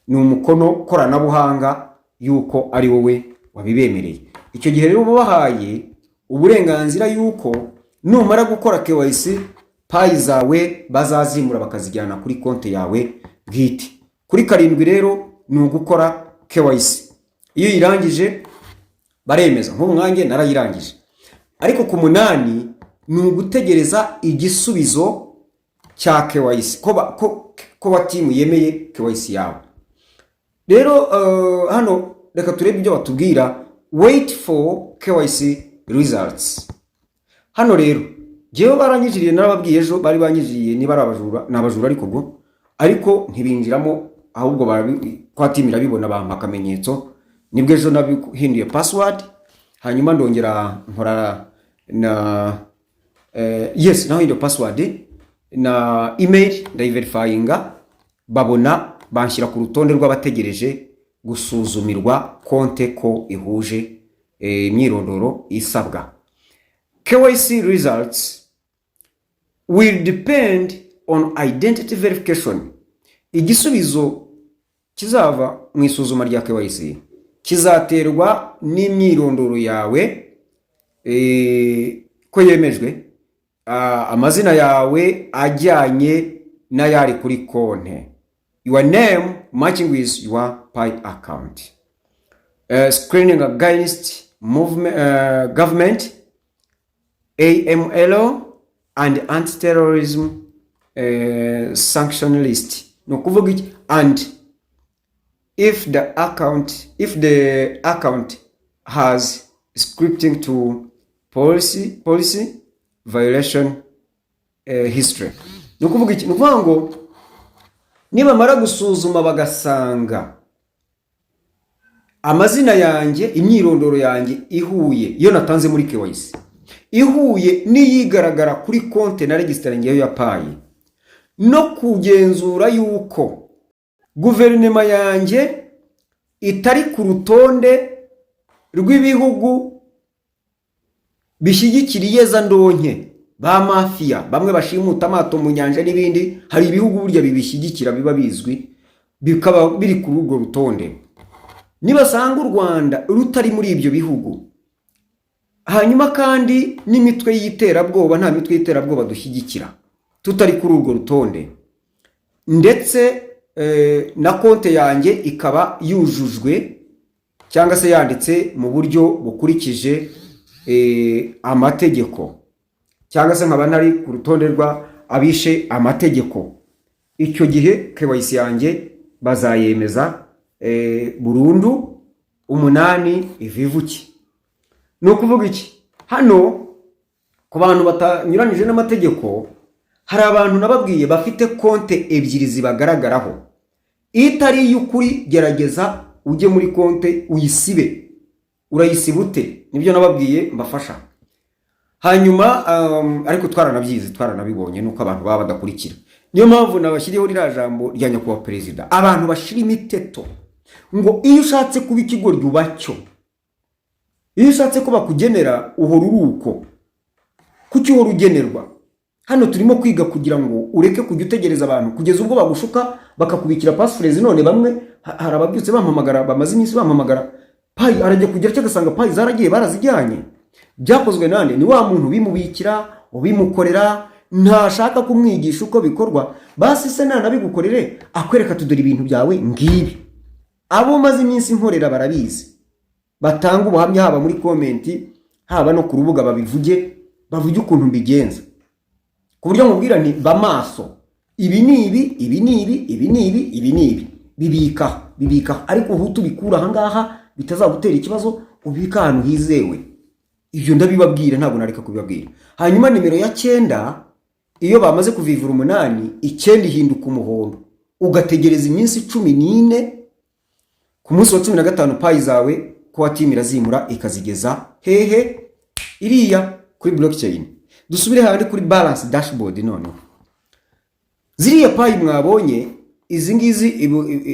ni umukono koranabuhanga yuko ari wowe wabibemereye. Icyo gihe rero uba bahaye uburenganzira yuko numara gukora KYC, Pi zawe bazazimura bakazijyana kuri konti yawe bwite. Kuri karindwi rero ni ugukora KYC. Iyo uyirangije baremeza, nk'ubu mwanjye narayirangije. Ariko ku munani ni ugutegereza igisubizo cya KYC, ko wa team yemeye KYC yawe. Rero hano reka turebe ibyo batubwira: wait for KYC results. Hano rero njyewe baranyinjiriye, narababwiye ejo, bari banyinjiriye, niba ari abajura, ni abajura, ariko ubwo ariko ntibinjiramo, ahubwo kwa team irabibona, bampa akamenyetso. Nibwo ejo nabihinduye password, hanyuma ndongera nkora na yes, nahinduye password na email, ndayiverifyinga, babona banshyira ku rutonde rw'abategereje gusuzumirwa konte ko ihuje imyirondoro isabwa. KYC results will depend on identity verification. Igisubizo kizava mu isuzuma rya KYC kizaterwa n'imyirondoro yawe, ko yemejwe, amazina yawe ajyanye n'ayari kuri konte, your name matching with your Pi account, screening against movement, government AML and anti-terrorism sanction list. Ni ukuvuga iki? And if the account has scripting to policy violation history. Ni ukuvuga iki? Ni ukuvuga ngo nibamara gusuzuma bagasanga amazina yanjye, imyirondoro yanjye ihuye iyo natanze muri KYC. ihuye n'iyigaragara kuri konti na registeringiyeho ya Pi, no kugenzura yuko guverinoma yanjye itari ku rutonde rw'ibihugu bishyigikira iyezandonke ba mafiya, bamwe bashimuta amato mu nyanja n'ibindi. Hari ibihugu burya bibishyigikira, biba bizwi, bikaba biri kuri urwo rutonde. Nibasanga u Rwanda rutari muri ibyo bihugu, hanyuma kandi n'imitwe y'iterabwoba, nta mitwe y'iterabwoba dushyigikira, tutari kuri urwo rutonde, ndetse na konti yanjye ikaba yujujwe cyangwa se yanditse mu buryo bukurikije amategeko, cyangwa se nkaba ntari ku rutonde rwa abishe amategeko, icyo gihe KYC yanjye bazayemeza burundu, umunani ivivuke. Ni ukuvuga iki hano? Ku bantu batanyuranyije n'amategeko, hari abantu nababwiye bafite konte ebyiri zibagaragaraho. Itari iy'ukuri, gerageza ujye muri konte uyisibe. Urayisiba ute? Nibyo nababwiye mbafasha. Hanyuma ariko twaranabyize, twaranabibonye, nuko abantu baba badakurikira. Niyo mpamvu nabashyiriyeho ririya jambo rya nyakubahwa perezida. Abantu bashira imiteto ngo iyo ushatse kuba ikigoryi uba cyo, iyo ushatse ko bakugenera uhora uri uko. Kuki uhora ugenerwa? Hano turimo kwiga kugira ngo ureke kujya utegereza abantu kugeza ubwo bagushuka bakakubikira passphrase. None bamwe hari ababyutse bampamagara, bamaze iminsi bampamagara. Pi arajya kugira cyo agasanga Pi zaragiye, barazijyanye. Byakozwe nande? Ni wa muntu ubimubikira, ubimukorera, ntashaka kumwigisha uko bikorwa. Basi se nanabigukorere, akwereka tudore ibintu byawe ngibi. Abo maze iminsi nkorera barabizi, batanga ubuhamya haba muri comment, haba no ku rubuga, babivuge, bavuge ukuntu mbigenza, ku buryo nkubwira nti: "Ba maso, ibi ni ibi, ibi ni ibi, ibi ni ibi, ibi ni ibi, bibika, bibika, ariko uhu tubikura ahangaha bitazagutera ikibazo, ubika ahantu hizewe." Ibyo ndabibabwira, ntabwo nareka kubibabwira. Hanyuma nimero ya 9, iyo bamaze kuvivura umunani, 9 ihinduka umuhondo, ugategereza iminsi 14. Ku munsi wa 15 Pi zawe Core Team irazimura ikazigeza hehe? Iriya kuri blockchain. Dusubire handi kuri balance dashboard. Noneho ziriya Pi mwabonye, izi ngizi,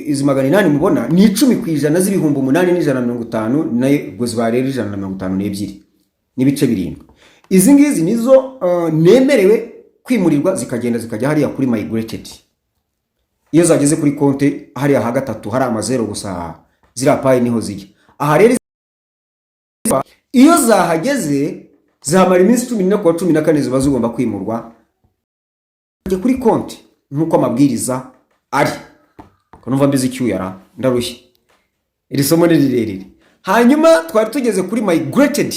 izi 800 mubona ni 10% z'ibihumbi 8,150, nayo ubwo ziba rero 152.7. Izi ngizi nizo nemerewe kwimurirwa, zikagenda zikajya hariya kuri migrated. Iyo zageze kuri konti hariya ha gatatu hari amazero gusa, ziriya Pi niho zijya. Aha rero iyo zahageze zihamara iminsi 14. Kuwa 14 ziba zigomba kwimurwa kujya kuri konti nk'uko amabwiriza ari. Ko numva mbizi icyuyara, ndarushye, iri somo ni rirerire. Hanyuma twari tugeze kuri migrated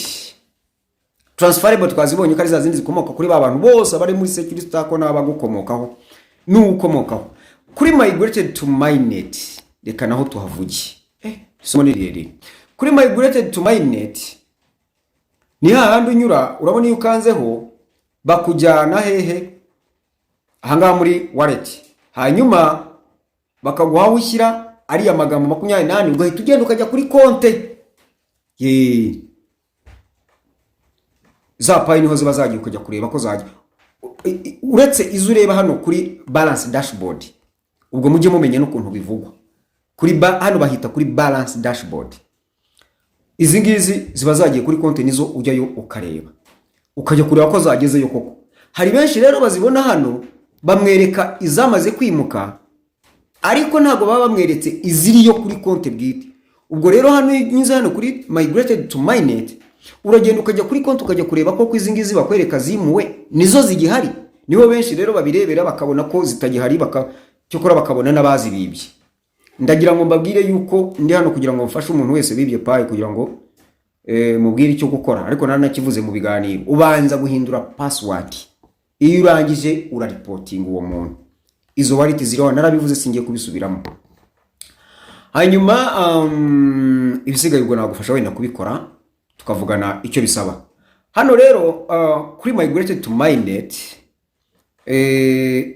transferable. Twazibonye ko ari za zindi zikomoka kuri ba bantu bose bari muri security circle n'abagukomokaho n'uwukomokaho. Kuri migrated to mainnet, reka naho tuhavuge. Isomo ni rirerire. Kuri migrated to mainnet ni hahandi unyura. Urabona iyo ukanzeho bakujyana hehe? Ahangaha muri wallet. Hanyuma bakaguha aho ushyira ariya magambo 24, ugahita ugenda ukajya kuri konte. Ye, za Pi niho ziba zagiye, ukajya kureba ko zajya, uretse izo ureba hano kuri balance dashboard. Ubwo mujye mumenya n'ukuntu bivugwa kuri hano bahita kuri balance dashboard. Izi ngizi ziba zagiye kuri konti, nizo ujyayo ukareba, ukajya kureba ko zagezeyo koko. Hari benshi rero bazibona hano, bamwereka izamaze kwimuka, ariko ntabwo baba bamweretse iziriyo kuri konti bwite. Ubwo rero hano iyo unyuze hano kuri migrated to mainnet, uragenda ukajya kuri konti, ukajya kureba ko izi ngizi bakwereka zimuwe nizo zigihari. Niho benshi rero babirebera bakabona ko zitagihari, cyokora bakabona n'abazibibye. Ndagira ngo mbabwire yuko ndi hano kugira ngo mfashe umuntu wese bibye Pi, kugira ngo mubwire icyo gukora. Ariko naranakivuze mu biganiro: ubanza guhindura password, iyo urangije urareportinga uwo muntu, izo wallet ziriho. Narabivuze, singiye kubisubiramo. Hanyuma ibisigaye ubwo nagufasha wenda kubikora, tukavugana icyo bisaba. Hano rero kuri migrated to mainnet,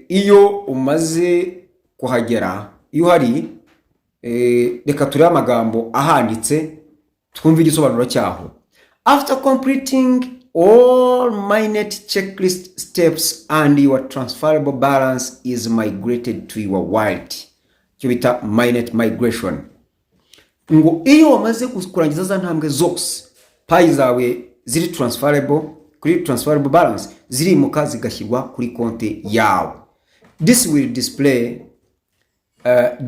iyo umaze kuhagera, iyo uhari, reka turebe amagambo ahanditse, twumve igisobanuro cyaho. After completing all mainnet checklist steps and your transferable balance is migrated to your wallet, icyo bita mainnet migration. Ngo iyo wamaze kurangiza za ntambwe zose, Pi zawe ziri transferable kuri transferable balance zirimuka zigashyirwa kuri konti yawe. This will display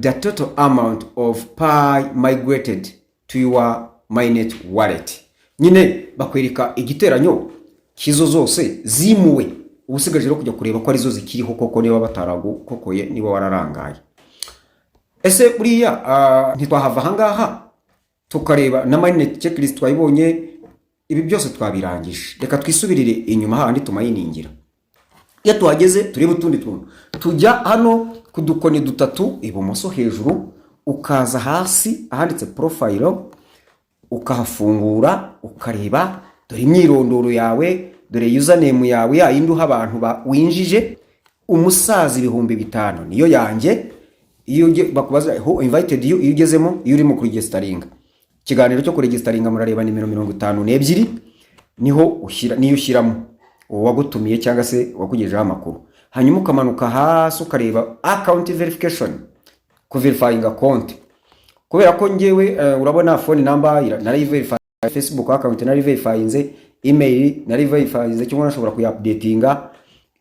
the total amount of Pi migrated to your mainnet wallet. Nyine bakwereka igiteranyo cy'izo zose zimuwe. Uba usigaje rero kujya kureba ko arizo zikiriho koko, niba bataragukokoye, niba wararangaye. Ese buriya ntitwahava ahangaha tukareba na mainnet checklist? Twayibonye, ibi byose twabirangije. Reka twisubirire inyuma hahandi tumayiningira. Iyo tuhageze turebe utundi tuntu. Tujya hano ku dukoni dutatu ibumoso hejuru, ukaza hasi ahanditse profile, ukahafungura, ukareba dore imyirondoro yawe, dore username yawe, ya yindi uha abantu winjije. Umusaza 5000 niyo yanjye. Iyo bakubaza "Who invited you?", iyo ugezemo, iyo urimo kuregisteringa, ikiganiro cyo kuregisteringa, murareba nimero 52 niho ushyira, niyo ushyiramo uwo wagutumiye cyangwa se wakugejejeho amakuru. Hanyuma ukamanuka hasi ukareba account verification, kuverifyinga konti. Kubera ko ngewe urabona phone number narayiverify, Facebook account narayiverifyinze, email narayiverifyinze, cyangwa nashobora kuyaupdatinga.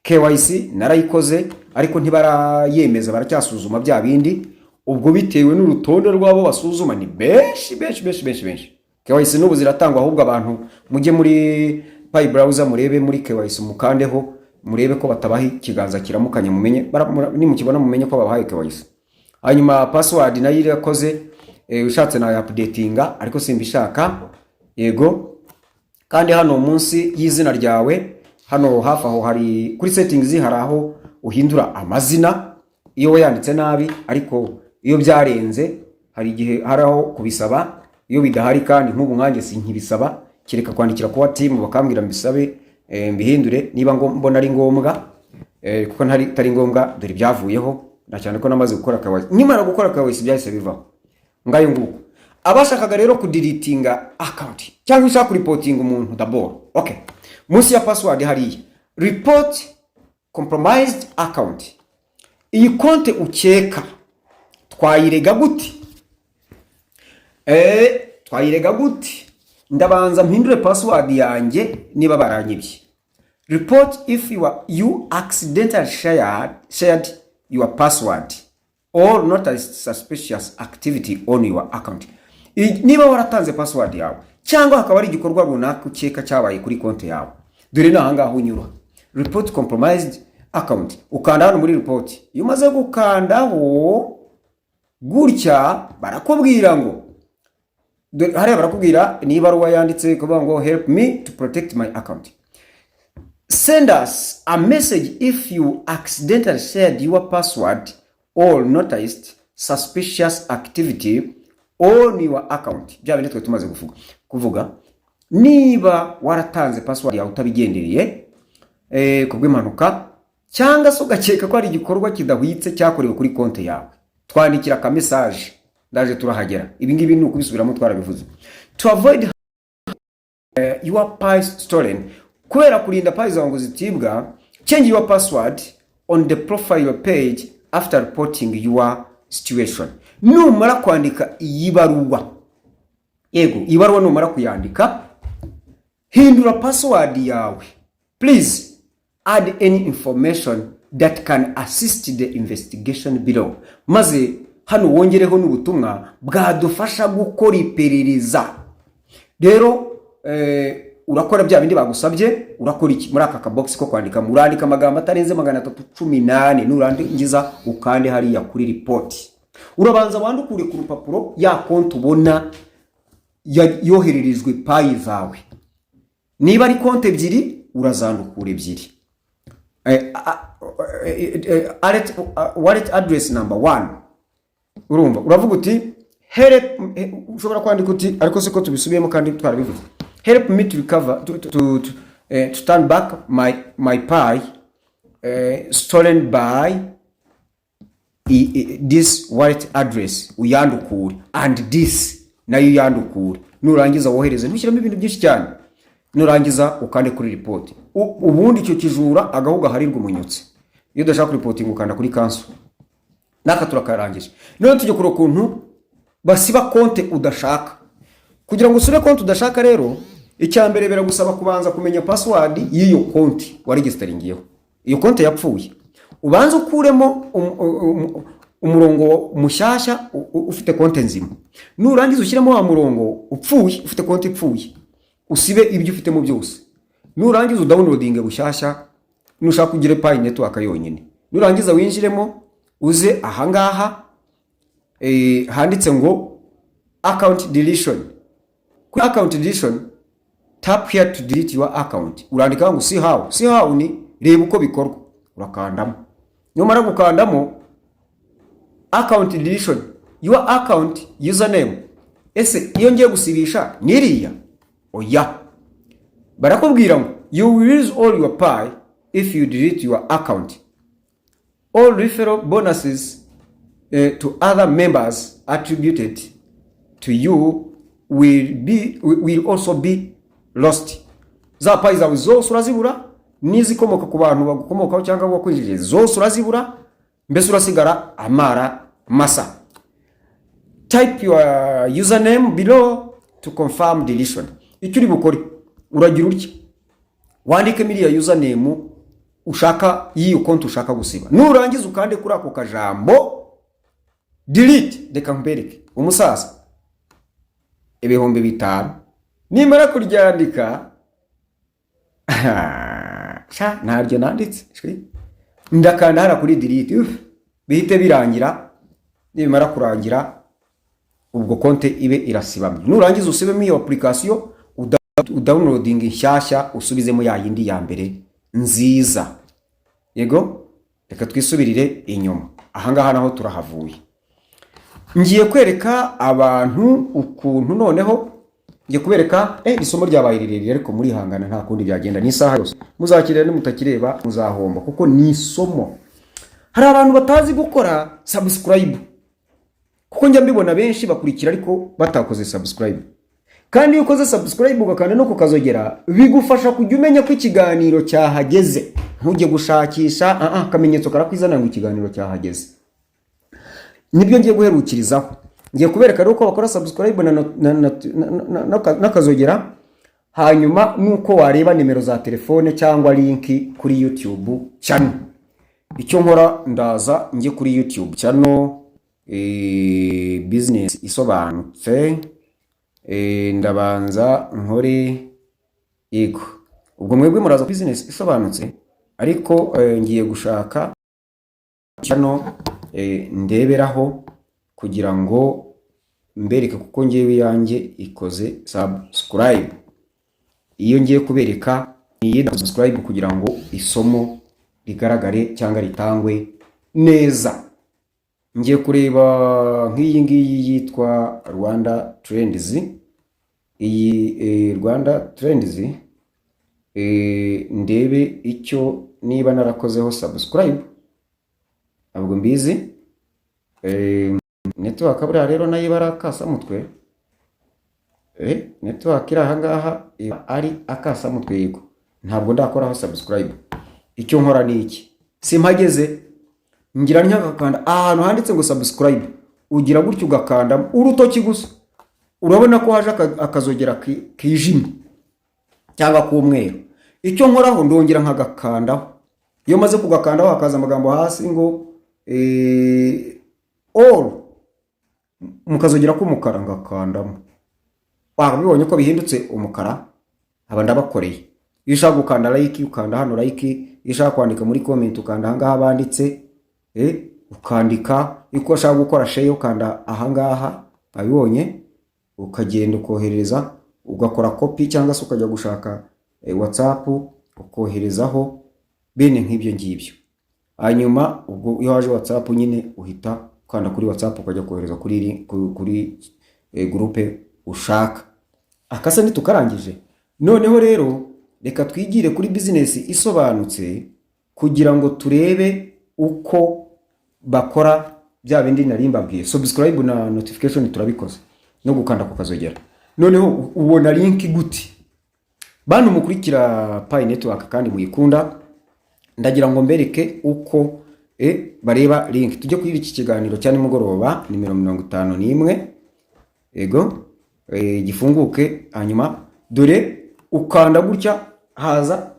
KYC narayikoze, ariko ntibarayemeza, baracyasuzuma bya bindi. Ubwo bitewe n'urutonde rw'abo basuzuma, ni benshi benshi benshi benshi benshi. KYC n'ubu ziratangwa. Ahubwo abantu mujye muri Pi Browser, murebe muri KYC, mukandeho murebe ko batabaha ikiganza kiramukanya, mumenye nimukibona mumenye ko babahaye KYC. Hanyuma password nayo irakoze. Ushatse nayo updatinga, ariko simbishaka. Yego, kandi hano munsi y'izina ryawe, hano hafi aho hari kuri settings, hari aho uhindura amazina iyo wayanditse nabi. Ariko iyo byarenze, hari igihe hari aho kubisaba. Iyo bidahari kandi, nk'ubu nkanjye sinkibisaba, kereka kwandikira kuba team bakambwira mbisabe, mbihindure niba ngo mbona ari ngombwa. Kuko ntari tari ngombwa, dore ibyavuyeho, na cyane ko namaze gukora KYC. Nyamara gukora KYC byahise bivaho. Ngayo nguko. Abashakaga rero kudeletinga account cyangwa ushaka kureportinga umuntu d'abord, okay, munsi ya password hariya, report compromised account. Iyi konte ukeka twayirega gute? Twayirega gute? Ndabanza mpindure password yanjye niba baranyibye. Report if you accidentally shared your password or noticed suspicious activity on your account. Niba waratanze password yawe cyangwa hakaba ari igikorwa runaka ukeka cyabaye kuri konti yawe, dore ni ahangaha unyura, report compromised account. Ukanda hano muri report. Iyo umaze gukandaho gutya, barakubwira ngo dore hariya barakubwira ni ibaruwa yanditse kuvuga ngo "Help me to protect my account. Send us a message if you accidentally shared your password or noticed suspicious activity on your account." Bya bindi twe tumaze kuvuga, niba waratanze password yawe utabigendereye, kubw'impanuka, cyangwa se ugakeka ko hari igikorwa kidahwitse cyakorewe kuri konti yawe, twandikira aka message. Ndaje turahagera. Ibi ngibi ni ukubisubiramo, twarabivuze. To avoid your Pi stolen, kubera kurinda Pi zawe ngo zitibwa, change your password on the profile page after reporting your situation. Numara kwandika iyi baruwa, yego, iyi baruwa numara kuyandika, hindura password yawe. Please add any information that can assist the investigation below. Maze hano wongereho n'ubutumwa bwadufasha gukora iperereza. Rero urakora bya bindi bagusabye. Urakora iki muri aka kabogisi ko kwandika? Urandika amagambo atarenze 314. Nurangiza ukande hariya kuri report. Urabanza wandukure ku rupapuro ya konti ubona yohererejwe Pi zawe. Niba ari konti ebyiri, urazandukura ebyiri. Wallet address number one, urumva uravuga uti help. Ushobora kwandika uti, ariko siko tubisubiyemo kandi twarabivuze, "Help me to recover to turn back my Pi stolen by this wallet address." Uyandukure, and this nayo uyandukure. Nurangiza wohereze. Ntushyiramo ibintu byinshi cyane. Nurangiza ukande kuri report. Ubundi icyo kijura agahu gaharirwa umunyutsi. Iyo udashaka kuripotinga, ukanda kuri cancel. N'aka turakarangije. None tujya kureba ukuntu basiba konte udashaka. Kugira ngo usure konti udashaka rero, icya mbere biragusaba kubanza kumenya password y'iyo konti waregisteringiyeho. Iyo konti yapfuye, ubanze ukuremo umurongo mushyashya ufite konti nzima. Nurangiza ushyiremo wa murongo upfuye, ufite konti ipfuye, usibe ibyo ufitemo byose. Nurangiza udownloadinge bushyashya. Nushaka ugire Pi Network yonyine. Nurangiza winjiremo, uze ahangaha handitse ngo "account deletion". Kuri account deletion, "Tap here to delete your account", urandika ngo "See how". "See how" ni reba uko bikorwa. Urakandamo. Numara gukandamo "account deletion", "your account username". Ese iyo ngiye gusibisha niriya? Oya. Barakubwira ngo "You will lose all your Pi if you delete your account. All referral bonuses to other members attributed to you will also be lost." Za Pi zawe zose urazibura, n'izikomoka ku bantu bagukomokaho cyangwa bakwinjije zose urazibura. Mbese urasigara amara masa. "Type your username below to confirm deletion." Icyo uri bukore, uragira utya, wandike iriya username ushaka y'iyo konti ushaka gusiba. Nurangiza ukande kuri ako kajambo "delete". Reka nkwereke umusaza. 5000 nimara kuryandika, sha ntaryo nanditse shwi. Ndakanda hariya kuri delete. Uf, bihite birangira. Nibimara kurangira, ubwo konte ibe irasibamye. Nurangiza usibemo iyo application, udownloading inshyashya, usubizemo ya yindi ya mbere nziza. Yego, reka twisubirire inyuma. Ahangaha naho turahavuye. Ngiye kwereka abantu ukuntu, noneho ngiye kubereka isomo ryabaye rirerire, ariko murihangana, nta kundi byagenda, ni isaha yose. Muzakireba, nimutakireba muzahomba, kuko ni isomo. Hari abantu batazi gukora subscribe, kuko njya mbibona, benshi bakurikira ariko batakoze subscribe. Kandi iyo ukoze subscribe ugakanda no kukazogera, bigufasha kujya umenya ko ikiganiro cyahageze, ntujye gushakisha. Akamenyetso karakwizana ngo ikiganiro cyahageze. Nibyo ngiye guherukirizaho. Ngiye kubereka rero uko bakora subscribe n'akazogera, hanyuma nuko wareba nimero za telefone cyangwa link kuri YouTube channel. Icyo nkora, ndaza njye kuri YouTube channel Business Isobanutse. Ndabanza nkore, yego, ubwo mwebwe muraza Business Isobanutse, ariko ngiye gushaka channel ndeberaho kugira ngo mbereke, kuko ngewe iyanjye ikoze subscribe. Iyo ngiye kubereka ni iyi subscribe, kugira ngo isomo rigaragare cyangwa ritangwe neza. Ngiye kureba nk'iyi ngiyi yitwa Rwanda Trends. Iyi Rwanda Trends, ndebe icyo niba narakozeho subscribe. Ntabwo mbizi. Network buriya rero nayo iba ari akasamutwe. Network iri ahangaha iba ari akasamutwe. Yego, ntabwo ndakoraho subscribe. Icyo nkora ni iki? Simpageze, ngira nkakanda ahantu handitse ngo "subscribe". Ugira gutya ugakanda urutoki gusa, urabona ko haje akazogera kijimye cyangwa k'umweru. Icyo nkoraho, ndongera nkagakandaho. Iyo maze kugakandaho, hakaza amagambo hasi ngo "all" mu kazogera k'umukara, ngakandamo. Wabibonye ko bihindutse umukara, aba ndabakoreye. Iyo ushaka gukanda like, ukanda hano "like". Iyo ushaka kwandika muri comment, ukanda ahangaha banditse, ukandika. Iyo ushaka gukora share, ukanda ahangaha, wabibonye, ukagenda ukohereza, ugakora copy, cyangwa se ukajya gushaka WhatsApp ukoherezaho, bene nk'ibyo ngibyo. Hanyuma ubwo iyo haje WhatsApp nyine, uhita ukanda kuri WhatsApp, ukajya kohereza kuri groupe ushaka. Akasa ntitukarangije. Noneho rero reka twigire kuri Business Isobanutse kugira ngo turebe uko bakora bya bindi nari mbabwiye. Subscribe na notification turabikoze, no gukanda ku kazogera. Noneho ubona link gute? Bantu mukurikira Pi Network kandi muyikunda, ndagira ngo mbereke uko bareba link. Tujye kuri iki kiganiro cya nimugoroba nimero 51. Ego, gifunguke. Hanyuma dore ukanda gutya, haza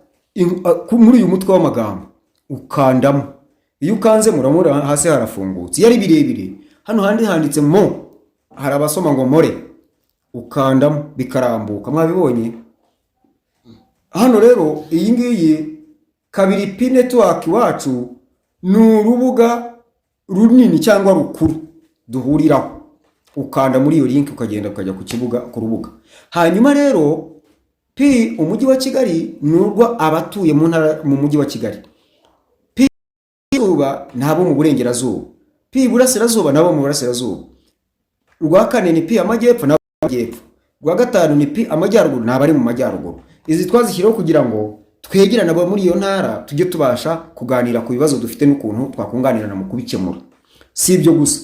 muri uyu mutwe w'amagambo ukandamo. Iyo ukanze muramura hasi harafungutse. Iyo ari birebire, hano handi handitse mo, hari abasoma ngo more, ukandamo bikarambuka. Mwabibonye hano rero, iyi ngiyi kabiri Pi Network iwacu ni urubuga runini cyangwa rukuru duhuriraho. Ukanda muri iyo link ukagenda ukajya ku kibuga, ku rubuga. Hanyuma rero Pi umujyi wa Kigali ni urwo abatuye mu ntara, mu mujyi wa Kigali. Pi izuba ni abo mu burengerazuba, Pi iburasirazuba ni abo mu burasirazuba, urwa kane ni Pi amajyepfo, ni abo mu majyepfo, urwa gatanu ni Pi amajyaruguru, ni abari mu majyaruguru. Izi twazishyiriyeho kugira ngo twegerane abo muri iyo ntara, tujye tubasha kuganira ku bibazo dufite n'ukuntu twakunganirana mu kubikemura. Si ibyo gusa,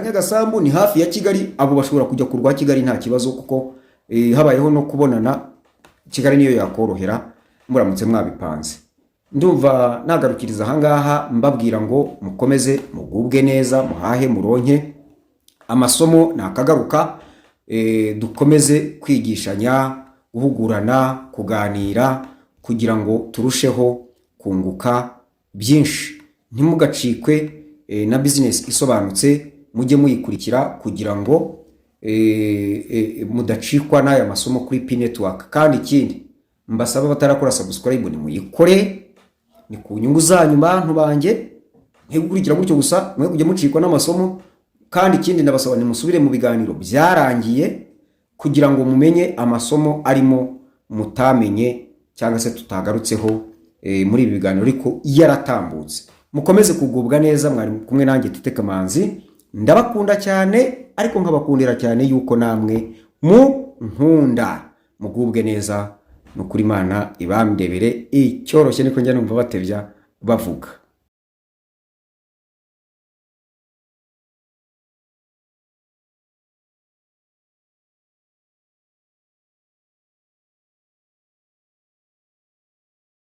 Nyagasambu ni hafi ya Kigali, abo bashobora kujya ku rwa Kigali nta kibazo, kuko habayeho no kubonana, Kigali niyo yakorohera muramutse mwabipanze. Ndumva nagarukiriza ahangaha, mbabwira ngo mukomeze mugubwe neza, muhahe muronke, amasomo nakagaruka. Dukomeze kwigishanya, guhugurana, kuganira kugira ngo turusheho kunguka byinshi. Ntimugacikwe na bizinesi isobanutse, mujye muyikurikira kugira ngo mudacikwa n'aya masomo kuri Pi Network. Kandi ikindi mbasaba, batarakora subscribe nimuyikore, ni ku nyungu zanyu bantu banjye. Gukurikira gutyo gusa mwe kujya mucikwa n'amasomo. Kandi ikindi ndabasaba, nimusubire mu biganiro byarangiye kugira ngo mumenye amasomo arimo mutamenye cyangwa se tutagarutseho muri ibi biganiro ariko yaratambutse. Mukomeze kugubwa neza. Mwari kumwe nanjye Tite Kamanzi. Ndabakunda cyane, ariko nkabakundira cyane yuko namwe mu nkunda. Mugubwe neza, ni ukuri Imana ibambebere icyoroshye, niko njya numva batebya bavuga.